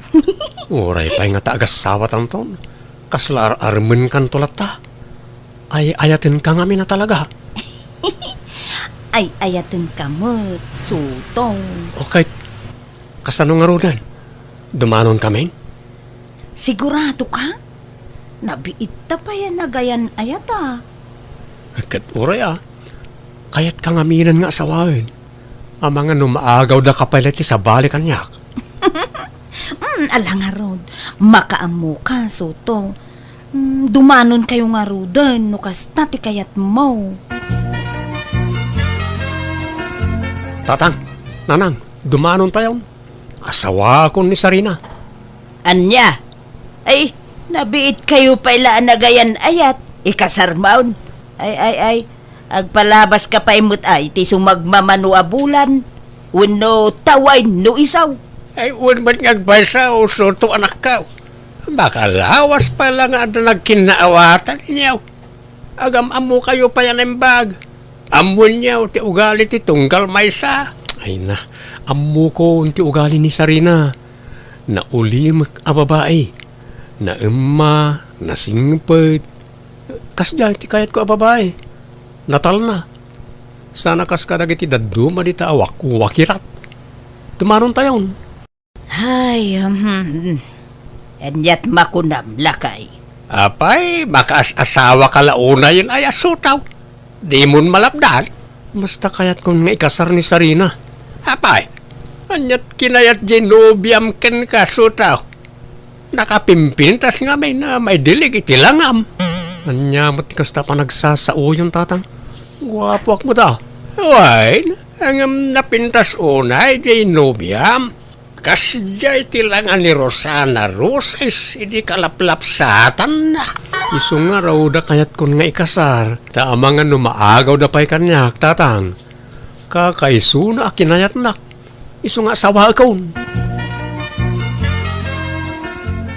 Uray pay nga ta agassawatanton, kasla ar-aremenkanto latta. Ay-ayatenka ngamin a talaga. Ay-ayatenka met, Soto. Okay, kasano ngaruden? Dumanonkamin? Sigurado ka? Nabiitta pay a nagayan-ayat a. Ket uray a, kayatka ngaminen nga asawaen. Amangan no maagawda ka pay la iti sabali kaniak. Mm, ala ngarud, makaammoka, Soto. Mm, dumanonkayo ngaruden no kasta ti kayatmo. Tatang, Nanang, dumanontayon. Asawaakon ni Sarina. Ania? Ay, nabiitkayo pay la a nagayan-ayat, ikasarmon. Ay, ay, ay, agpalabaska pay met ay ti sumagmamano a bulan, wenno tawaen no isaw. Ay, wen met nga agpaysa, Soto anakko. Makalawas pay la nga adda nagkinnaawatanyo. Agam-ammokayo pay a naimbag. Ammoenyo ti ugali ti tunggal maysa. Ay na, ammokon ti ugali ni Sarina. Naulimek a babai. Naemma, nasingpet. Kasdiay ti kayatko a babai. Natalna. Sana kas kadagiti dadduma dita a wakirat. Dumanontayon. Ay, hmm. Aniat makunam, lakay? Apay, makaas-asawaka la unayen ay a Soto. Dimon malapdan? Basta kayatkon nga ikasar ni Sarina. Apay, aniat kinayat diay nobiam kenka, Soto? Nakapimpintas ngamin a maidilig iti langam. Ania met ti kasta panagsasaoyon, Tatang? Guapoak met a. Wen, ngem napintas unay diay nobiam. Kasdiay ti langa ni Rosana Roses idi kalaplapsatanna. Isu ngarud a kayatkon nga ikasar, ta amangan no maagawda pay kaniak, Tatang. Kakaisuna a kinayatnak. Isu nga asawaekon.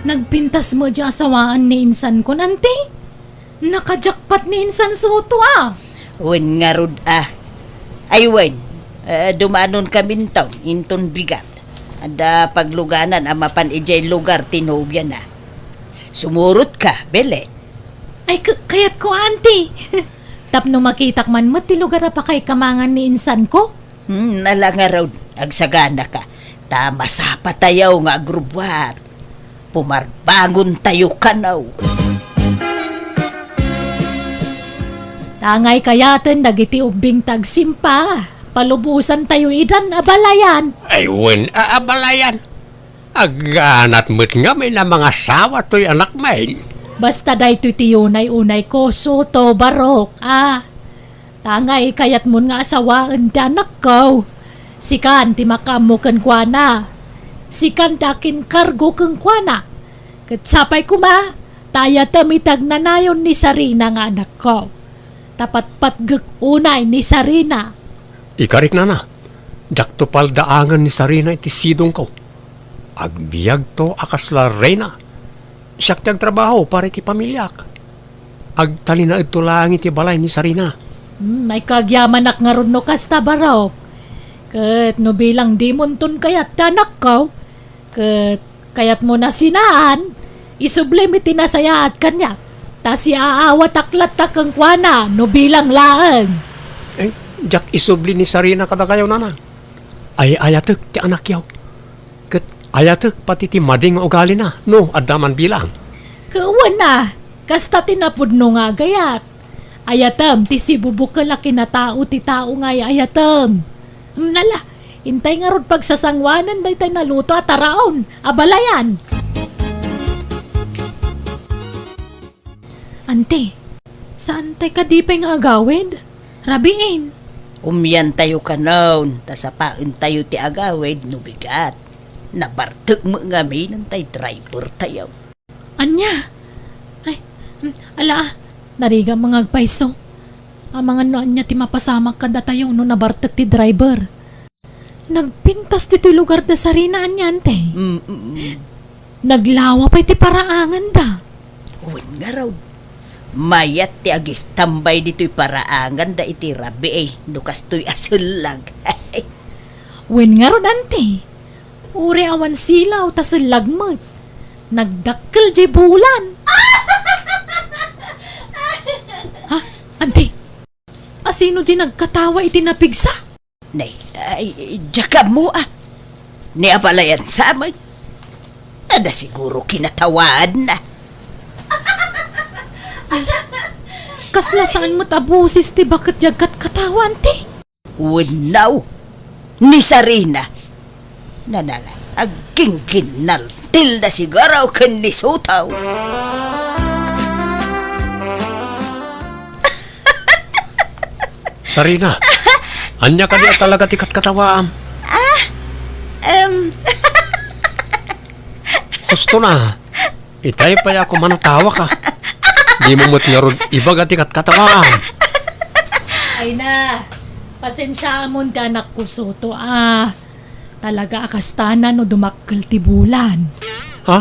Nagpintas met diay asawaan ni insankon, anti? Nakajakpat ni insan Soto a. Wen ngarud a. Ay wen, eh, dumanonkaminto inton bigat. Adda pagluganan a mapan idiay lugar ti nobiana. Sumurotka, Belen. Ay, k-, kayatko, anti. Tapno makitak man met ti lugar a pakaikamangan ni insanko. Hmm, ala ngarud, agsaganaka. Ta masapatayo nga agrubbuat. Pumarbangontayo kano. Tangay kayaten dagiti ubbing tagsimpa, palubosantayo idan a balayan. Ay, wen a, a balayan. Agganat met ngamin a mangasawa toy anakmin. Basta daytoy ti unay-unay ko, Soto, Barok, a. Tangay kayatmon nga asawaen ti anakko. Sikan ti makaammo kenkuana. Sikan ti akinkargo kenkuana. Ket sapay koma, ta ayatem iti agnanayon ni Sarina nga anakko. Ta patpatgek unay ni Sarina. Ikarik, nana, diakto paldaangen ni Sarina iti sidongko. Agbiagto a kasla reyna. Siak ti agtrabaho para iti pamiliak. Agtalinaedto laeng iti balay ni Sarina. Hmm, ay kagyamanak ngarud no kasta, Barok. Ket no bilang dimonton kayat ti anakko, ket kayatmo nasinaan, isublim iti nasayaat kaniak, ta siaawatak latta kenkuana no bilang laeng. Eh, diak isubli ni Sarina kadakayo, nanang. Ay-ayatek ti anakyo. Ket ayatek pati ti madi nga ugalina no adda man bilang. Ket wen a, kasta ti napudno nga agayat. Ayatem ti sibubukel a kinatao ti tao nga ay-ayatem. Nala, intay ngarud pagsasanguanen daytay naluto a taraon a balayan. Anti, saantay kadi pay nga agawid? Rabiin. Umiantayo kanon, ta sapaentayo ti agawid no bigat. Nabartek met ngamin tay driver tayo. Ania? Ay, mm, ala, ah, narigat nga agpayso. Amangan no ania ti mapasamak kadatayo no nabartek ti driver. Nagpintas ditoy lugar da Sarina ania, anti? Mm, mm, mm. Naglawa pay ti paraanganda. Wen ngarud, mayat ti agistambay ditoy paraanganda iti rabii, eh, no kastoy a sellag. Wen ngarud, anti? Uray awan silaw ta sellag met. Nagdakkel diay bulan. Ha? Anti? Asino diay nagkatawa iti napigsa? Nay, ay, diak ammo, ah. Ni abalayan sa amin. Adda siguro kinatawaanna. Ay, kasla saan met a boses ti baket diay agkatkatawa, anti? Wenno, ni Sarina. Nanala, agginginnaltilda siguro ken ni Sotaw. Sarina, ania kadi a talaga ti katkatawaam? Ah, em. Husto na. Itay pay a kuman a tawaka. Dimo met ngarud ibaga ti katkatawaam. Ay na, pasensiaamon ti anakko, Soto, a. Talaga a kasta na no dumakkel ti bulan. Ha?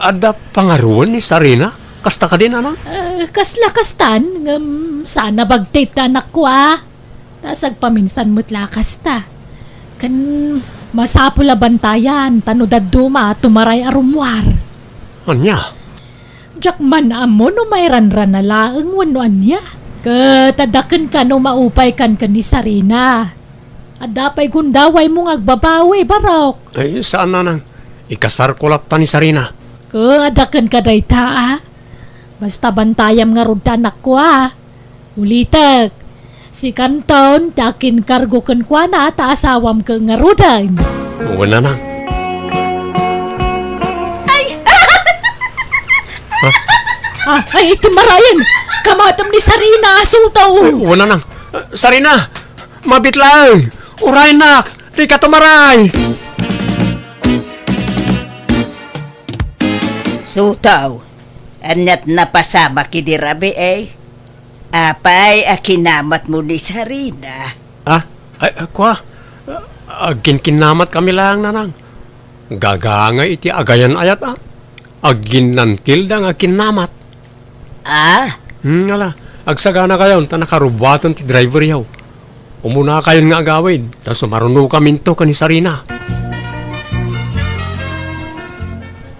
Adda pangaruan ni Sarina? Kasta kadi, nanang? Eh, kasla kastan, ngem saan a bagtit ti anakko, a. Ta sagpaminsan met la kasta. Ken masapul a bantayan, ta no dadduma, tumaray a rummuar. Ania? Diak man ammo no mairanrana laeng wenno ania. Ket adda kenka no maupaykan ken ni Sarina. Adda pay gundawaymo nga agbabawi, Barok. Ay, saan, nanang. Ikasarko latta ni Sarina. Ket adda kenka dayta, a. Basta bantayam ngarud ti anakko, a. Ulitek, sikanton ti akinkargo kenkuana ta asawam ket ngaruden. Wen, nanang. Ay! Ha? Ah, ay, iti marayen! Kamatem ni Sarina, Sotaw! Ay, wen, nanang. Sarina, mabit laeng! Uraynak! Dika tumaray! Sotaw, aniat napasamak idi rabii, eh? Apay a kinamatmo ni Sarina? Ah, ay, ah, kua. Agkinkinnamat kami laeng, nanang. Gagangay iti agayan-ayat, a. Agginnantilda nga kinnamat. Ah? Hmm, ala. Agsaganakayon ta nakarubuaten ti driveryo. Umunakayon nga agawid, ta sumarunokaminto ken ni Sarina.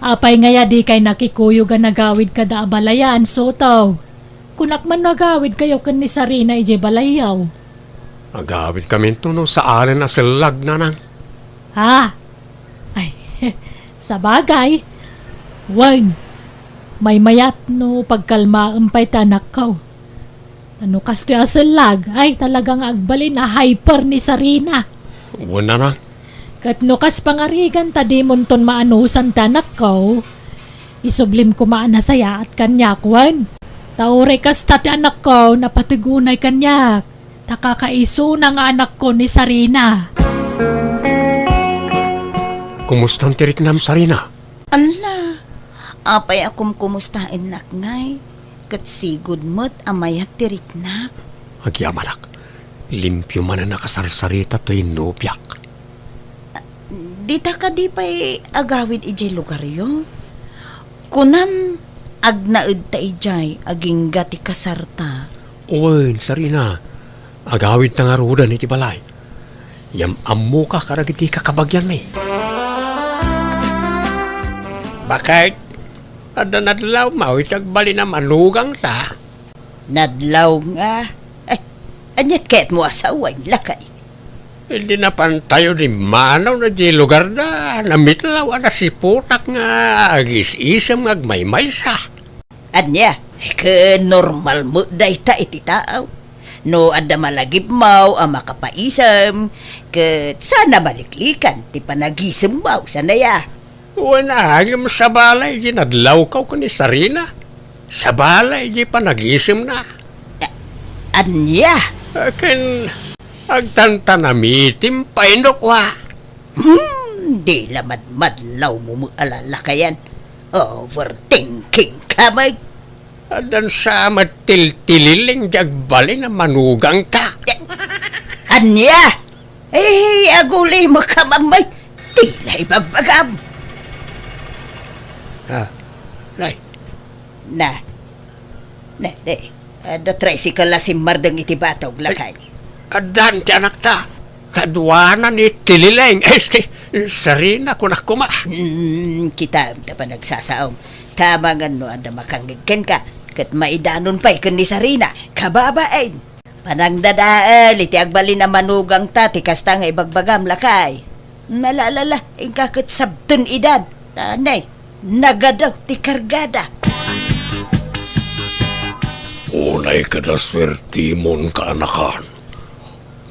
Apay ngay a dikay nakikuyog a nagawid kada abalayan, Sotaw? Kunak man no agawidkayo ken ni Sarina idiay balayyo. Agawidkaminto no saanen a sellag, nanang. Ha? Ay, sabagay. Wen, maymayat no pagkalmaem pay ti anakko. No kastoy a sellag, ay talaga nga agbalin a hyper ni Sarina. Wen, nanang. Ket no kas pangarigan ta dimonton maanusan ti anakko, isublim koma a nasayaat kaniak, wen. Ta uray kasta ti anakko, napateg unay kaniak. Ta kakaisuna nga anakko ni Sarina. Kumustan ti riknam, Sarina? Ala, apay a kumkumustaennak ngay? Ket sigud met a mayat ti riknak. Agyamanak, limpio manen a kasarsarita toy nobiak. Dita kadi pay agawid idiay lugaryo? Kunam, agnaedta idiay agingga ti kasarta. Wen, Sarina, agawidta ngaruden iti balay. Yam-ammoka kadagiti kakabagianmi. Baket, adda nadlawmo iti agbalin a manugangta? Nadlaw nga? Ay, aniat kayatmo a sawen, lakay? Idi napantayo dimmanaw na di lugarda, namitlaw a nasiputak nga agis-isem nga agmaymaysa. Ania, ket normal met dayta iti tao. No adda malagipmaw a makapaisem, ket saan a maliklikan ti panagisemmaw, saan aya? Wen a, ngem sabali idi nadlawko ken ni Sarina. Sabali idi panagisemna. A-, ania? Ken agtantanamitim pay no kua. Hmm, di la madmadlawmo met a lalakayan. Overthinking ka met. Addan sa met tiltililing di agbalin a manugangta. Ania? Eh, aguli mo ka, Mamay. Di la ibagbagam. Ah, nay. Na. Na, na. Adda tricycle a simmardeng iti batog, lakay. Addan ti anakta. Kaduana ni Tilileng. Este, Sarina, kunak koma. Hmm, kitam ta panagsasaom. Tama nga no adda makangngeg kenka, ket maidanon pay ken ni Sarina. Kababain. Panangdadael iti agbalin a manugangta ti kasta nga ibagbagam, lakay. Malalala, inka ket sabten idan. Tanay, nagadaw ti kargada. Unay ket a suertimon, kaanakan.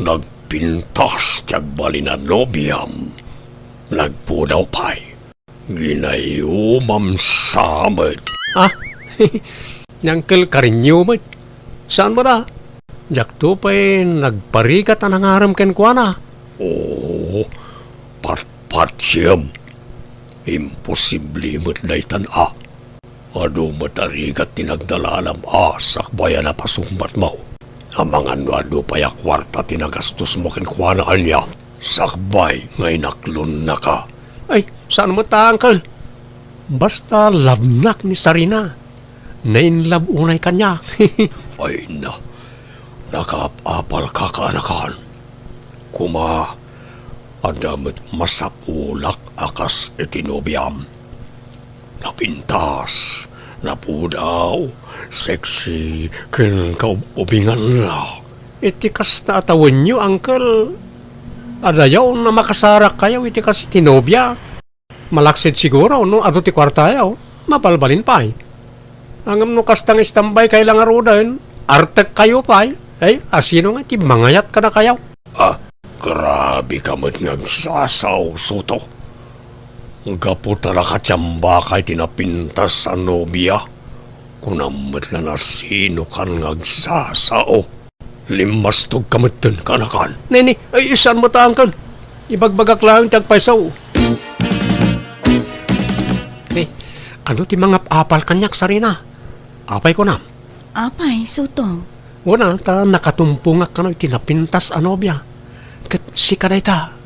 Nagpintas ti agbalin a nobiam. Nagpudaw pay. Ginayumam sa met. Ah, ni Uncle Karinyo met. Saan met a? Diakto pay nagparigat a nangarem kenkuana. Oo, patpatsiem. Imposible met daytan a. Adu met a rigat ti nagdalalam a sakbay a napasungbatmo. Amangan no adu pay a kuarta ti nagastosmo kenkuana, ania? Sakbay nga inaklonnaka. Ay, saan met a, Uncle. Basta love-nak ni Sarina. Na-in-love unay kaniak. Ay na, nakaap-apalka, kaanakan. Kuma, adda met masapulak a kas iti nobiam. Napintas, napudaw, sexy, ken kaub-ubinganna. Iti kasta a tawenyo, Uncle, adayaw a makasarakkayo iti kas iti nobia. Malaksid siguro no adu ti kuartayo, mabalbalin pay. Ngem no kasta nga istambaykayo la ngaruden, artekkayo pay. Ay, asino nga ti mangayat kadakayo? Ah, grabe ka met nga agsasao, Soto. Gapu ta nakatiambaka iti napintas a nobia, kunam met la no asinokan nga agsasao. Limmastog ka metten, kaanakan. Nini, ay, saan met a, Uncle. Ibagbagak laeng ti agpayso. Hey, adu ti mangap-apal kaniak, Sarina? Apay kunam? Apay, Soto? Wen a, ta nakatumpongak kano iti napintas a nobia. Ket sika dayta.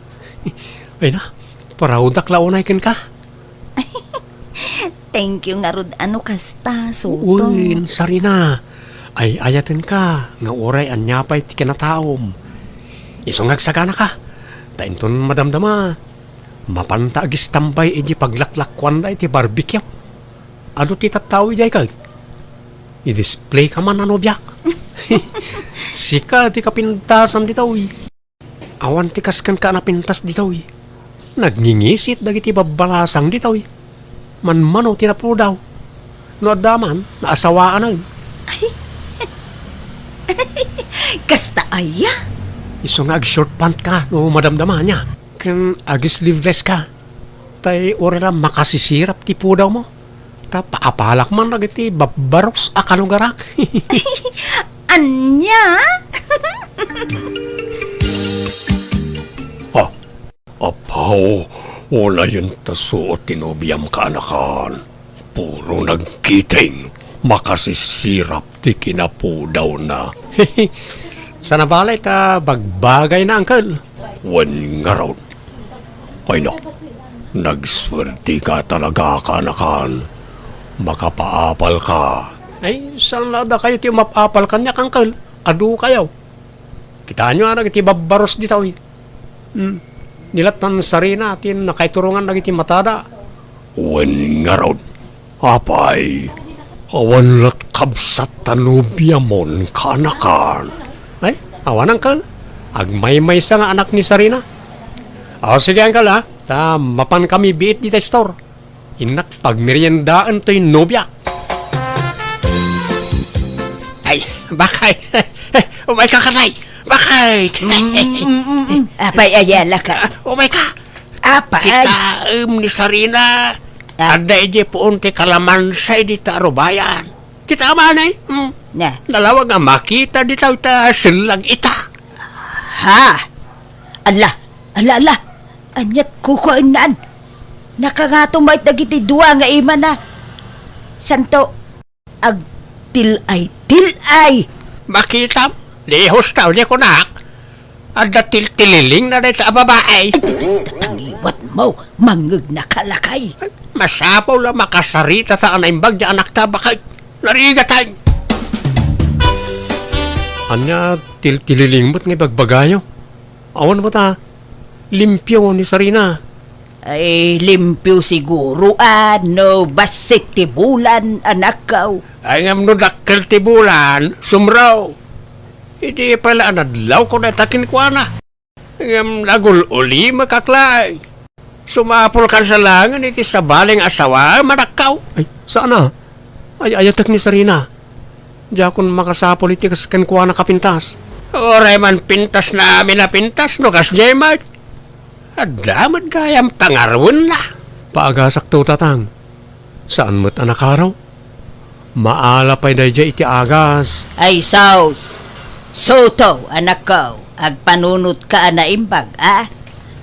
Ay na, proud-ak la unay kenka. Thank you ngarud a no kasta, Soto. Uy, Sarina. Ay-ayatenka nga uray ania pay ti kinataom. Isu nga agsaganaka. Ta inton madamdama, mapanta agistambay idi paglaklakuanda iti barbecue. Adu ti tattao idiay kay? I-display ka man a nobiak. Sika ti kapintasan ditoy. Awan ti kas kenka a napintas ditoy. Nagngingisit dagiti babbalasang ditoy. Manmano ti napudaw. No adda man, naasawaanen. Ay. Kasta aya? Isu nga ag-short pant ka no madamdama ania. Ken ag-sleeveless ka. Tay uray la makasisirap ti pudawmo. Ta paapalak man dagiti babbaros a kalugarak. Ania? Ah, apaw, unayen ta suot ti nobiam, kaanakan. Puro nagkiting, makasisirap ti kinapudawna. Saan a bale ta bagbagayna, Uncle. Wen ngarud. Ay na, nagsuertika talaga, kaanakan. Makapaapal ka. Ay, saan la dakayo ti umap-apal kaniak, Uncle? Adu kayo. Kitaenyo a dagiti babbaros ditoy. Hmm. Ni lattan Sarina ti nakaiturongan dagiti matada. Wen ngarud, apay, awan lat kabsat ta nobiamon, kaanakan? Ay, awan, uncle. Agmaymaysa nga anak ni Sarina. O, sige, uncle, ha? Ta mapankami biit dita store. Innak pagmeriendaen toy nobia. Ay, bakay. Umayka, kanay. Bakay. Mm, mm, mm, mm. Apay, ayala ka. Umayka. Apay. Kitaem ni Sarina. Ah. Adda idiay puon ti kalamansa dita arubayan. Kita man, eh. Hmm. Na. Nalawag nga makita dita ta sellag ita. Ha? Ala, ala, ala. Aniat kukuennan? Nakangato met dagiti dua nga imana. Santo, agtil-ay, til-ay! Makitam, di hustaw, di kunak. Adda tiltililingna dayta a babai. Ay, tatangiwat mo, mangngegna ka, lakay. Masapul a makasarita ta a naimbag di anakta, bakay. Narigat, ay. Ania tiltililing met nga ibagbagayo? Awan met a limpio ni Sarina. Ay, limpio siguro, a no bassit ti bulan, anakko. Ay, ngem no dakkel ti bulan, sumraw. Idi pay la a nadlawko dayta kenkuana. Ngem nagul-ulimek laeng. Sumapulkan sa laengen iti sabali nga asawaem, anakko. Ay, saan a? Ay-ayatek ni Sarina. Diakon makasapul iti kas kenkuana a pintas. Uray man pintasna amin a pintas no kasdiay met. Adda met gayam pangaruenna. Paagasakto, tatang. Saan met a nakaro? Maala pay daydiay iti agas. Ay sus! Soto, anakko, agpanunotka a naimbag, a?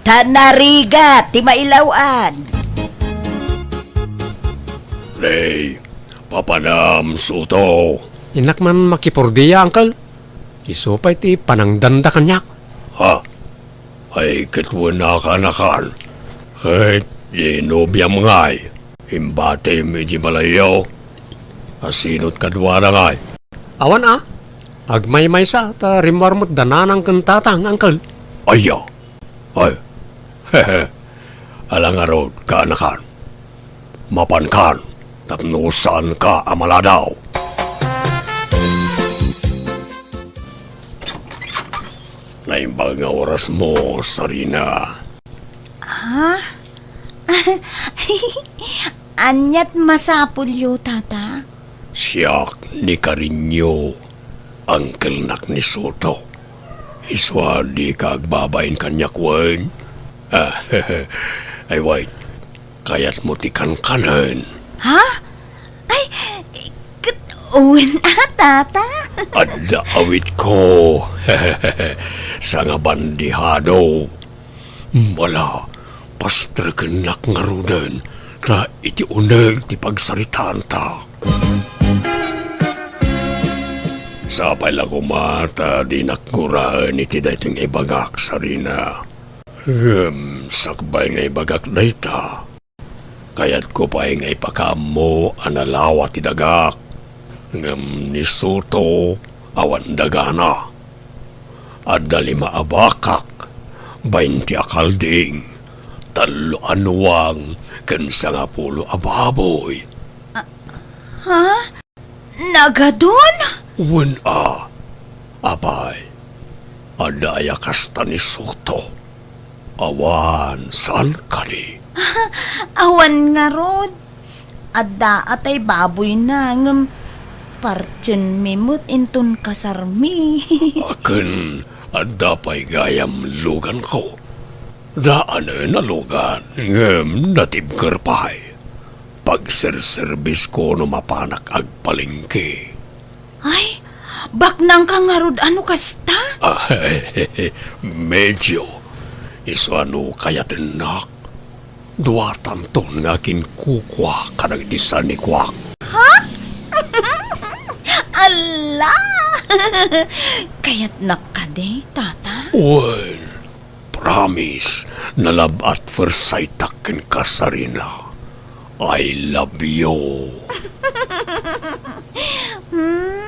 Ta narigat ti mailaw-an. Nay, papanam, Soto. Innak man makipurdia, uncle. Isu pay ti panangdanda kaniak. Ha? Ay, ket wen a kaanakan. Ket di nobiam ngay, imbatim iti balayyo. Asino ti kaduana ngay? Awan a. Agmaymaysa ta rimmuar met da nanang ken tatang, uncle. Aya. Ay. Ala ngarud, kaanakan. Mapankan tapno saanka a maladaw. Naimbag nga orasmo, Sarina. Ha? Aniat masapulyo, tata? Siak ni Karinyo, angkelnak ni Soto. Isu a dika agbabain kaniak wen? Ah, ay, wait. Kayatmo ti kankanen? Ha? Ay, ket wen a, tata? Adda awitko. Sangabandihado. Ala, pastrekennak ngaruden, ta iti uneg ti pagsaritaanta. Sapay la koma ta dinak guraen iti daytoy nga ibagak, Sarina. Ngem sakbay nga ibagak dayta, kayatko pay nga ipakaammo a nalawa ti dagak. Ngem ni Soto, awan dagana. Adda lima a bakak, baynte a kalding, tallo a nuang, ken sangapulo a baboy. Ah, ha? Nagadun? Wen a, apay, adda aya kasta ni Soto? Awan, saan kadi? Awan ngarud. Adda a tay baboyna, ngem partienmi met inton kasarmi. Akin, adda pay gayam luganko. Daanen a lugan, ngem natibker pay. Pagserserbisko no mapanak agpalengke. Ay, baknangka ngarud a no kasta? Ah, medyo. Isu a no kayatennak, duatanton nga kinkukua kadagiti sanikuak. Ha? Alla! Kayatnak kadi, tata? Wen, Promise, na love at first sight-ak kenka, Sarina. I love you. Hmm?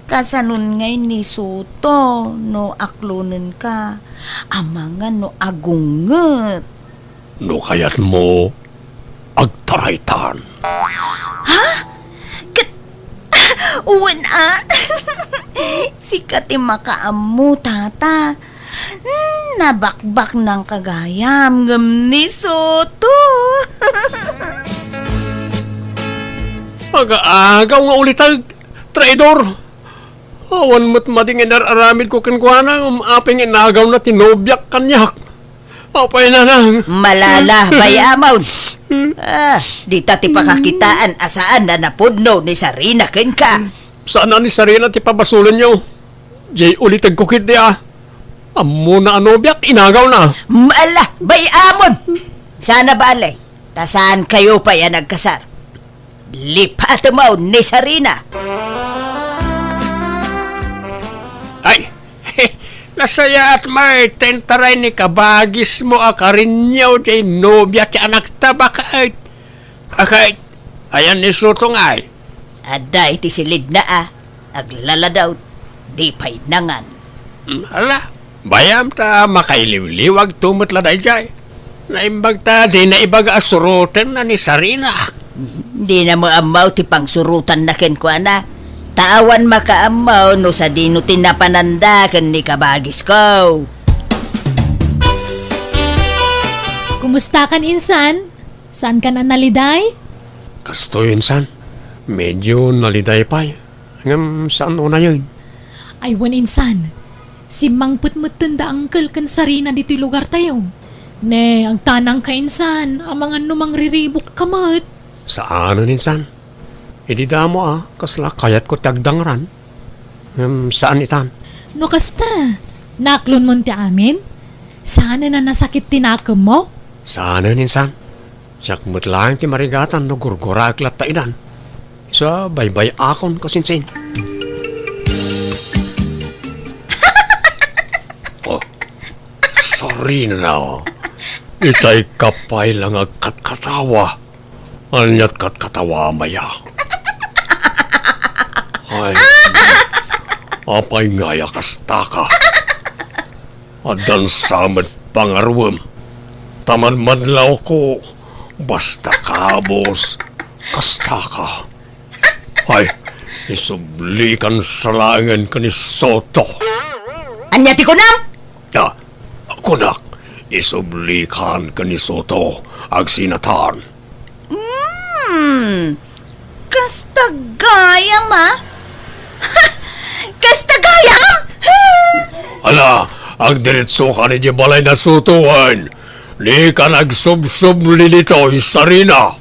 Kasanon ngay ni Soto no aklonenka, amangan no agunget. No kayatmo, agtaraytan. Ha? Ket, wen a? Sika ti makaammo, tata. Hmm, nabakbaknangka gayam, ngem ni Soto. Aga-agaw nga uliteg, traidor! Awan met madi nga inar-aramidko kenkuana, ngem apay nga inagawna ti nobiak kaniak? Apay, nanang? Malala, bay-amon. Ah, dita ti pakakitaan a saan a napudno ni Sarina kenka. Saan a ni Sarina ti pabasolenyo. Jay ulitegko ketdi a. Ammona a nobiak, inagawna. Mala, bay-amon. Sana bale, ta saankayo pay a nagkasar. Lipatemon ni Sarina. Ay, nasayaat met ti intaray ni kabagismo a Karinyo jay nobia ti anakta, baket. Aket, ayan ni Soto ngay? Adda iti silidna a, aglaladaw, di pay nangan. Hmm, ala, bayam ta makailiwliwagto met la dayjay. Naimbag ta dina ibaga a surotenna ni Sarina. Dina met ammo ti pangsurotanna kenkuana. Ta awan makaammo no sadino ti napananda ken ni kabagisko. Kumustakan, insan? Saankan a naliday? Kastoy, insan. Medyo naliday pay. Ngem saan unayen. Ay wen, insan. Simmangpet metten da Uncle ken Sarina ditoy lugartayo. Ne, agtanangka, insan, amangan no mangriribukka met. Saanen, insan. Idi damo a, kasla kayatko ti agdangran. Ngem saan itan. No kasta, naklonmon ti amin? Saanen a nasakit ti nakemmo? Saanen, insan. Siak met laeng ti marigatan no gurguraek latta idan. Isu a baybay-akon kasinsin. Oh, Sarina, itay ka pay la nga agkatkatawa. Aniat katkatawa, maya? Ay, apay ngay a kastaka? Addan sa met pangaruem. Ta madmadlawko, basta kabus, kastaka. Ay, isublikan sa laengen ken ni Soto. Ania ti kunam? Ah, kunak, isublikan ken ni Soto, agsinatan. Hmm, kasta gayam, a? Ha! Kasta gayam? Ha! Ala, agdiretsokan idiay balay na Soto wen. Dikan agsubsubli ditoy, Sarina.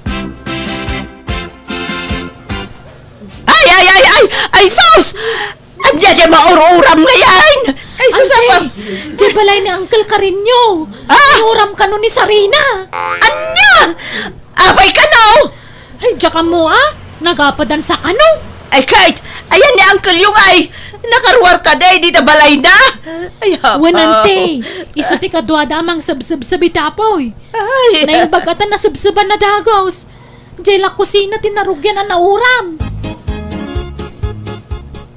Ay, ay, ay, ay! Ay, sus! Ania diay maur-uram ngay? Ay, sus, Ante, apa? Diay balay ni Uncle Karinyo. Ah! Inuram kano ni Sarina. Ania? Apay kano? Ay, diak ammo, a? Nagapadan sa kano? Ay, Kate, ayan ni Uncle yung ay. Nakaruar ka day, dita balay na. Ay, apa? Wen, ante, isu ti kaduada a mangsubsubsub iti apuy. Ay. Naimbag a ta nasubsuban na dagus. Diay la kusina ti narugian a nauram.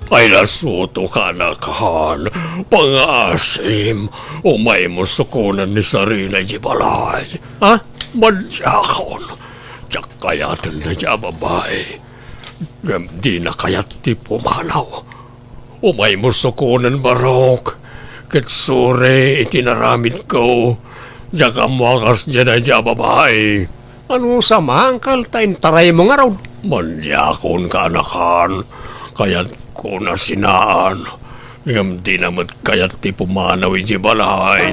Ay, nasuto ka, anakan. Pangaasim, umaymo sukonen ni Sarina idiay balay. Ha? Madiakon. Diak kayaten daydiay a babai. Ngem dina kayat ti pumanaw. Umaymo sukonen, Barok, ket suri iti naramidko. Diak ammo a kasdiay daydiay a babai. Ano sa mangkal ta intaraymo ngarud? Madiakon, kaanakan. Kayatko na sinaan. Ngem dina met kayat ti pumanaw idiay balay.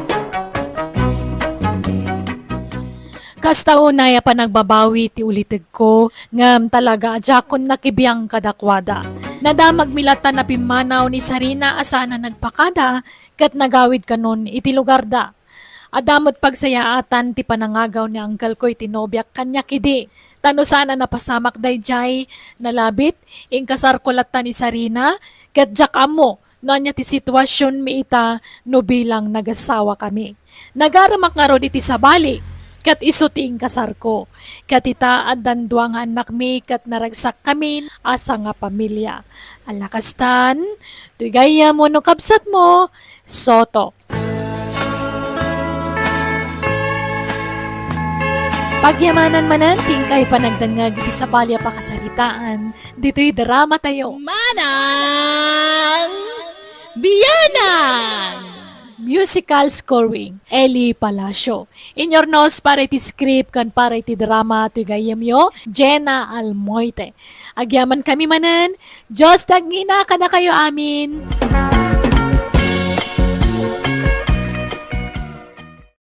Kasta unay a panagbabawi ti ulitegko, ngem talaga a diakon nakibiang kadakuada. Nadamagmi latta a pimmanaw ni Sarina a saan a nagpakada ket nagawid kanon iti lugarda. Adda met pagsayaatan ti panangagaw ni angkelko iti nobiak kaniak idi. Ta no saan a napasamak daydiay, nalabit, inkasarko latta ni Sarina, ket diak ammo no ania ti situasionmi ita no bilang nagasawakami. Nagaremak ngarud iti sabali, ket isu ti inkasarko. Ket ita, addan dua nga annakmi ket naragsakkamin a sangapamilia. Ala kastan, toy gayyem wenno kabsatmo, Soto. Pagyamanan manen ti inkay panagdengngeg iti sabali a pakasaritaan ditoy dramatayo. Manang Biyanan! Musical scoring, Eli Palacio. Inurnos para iti script ken para iti drama ti gayyemyo, Jenna Almoite. Agyamankami manen, Dios ti agngina kadakayo amin.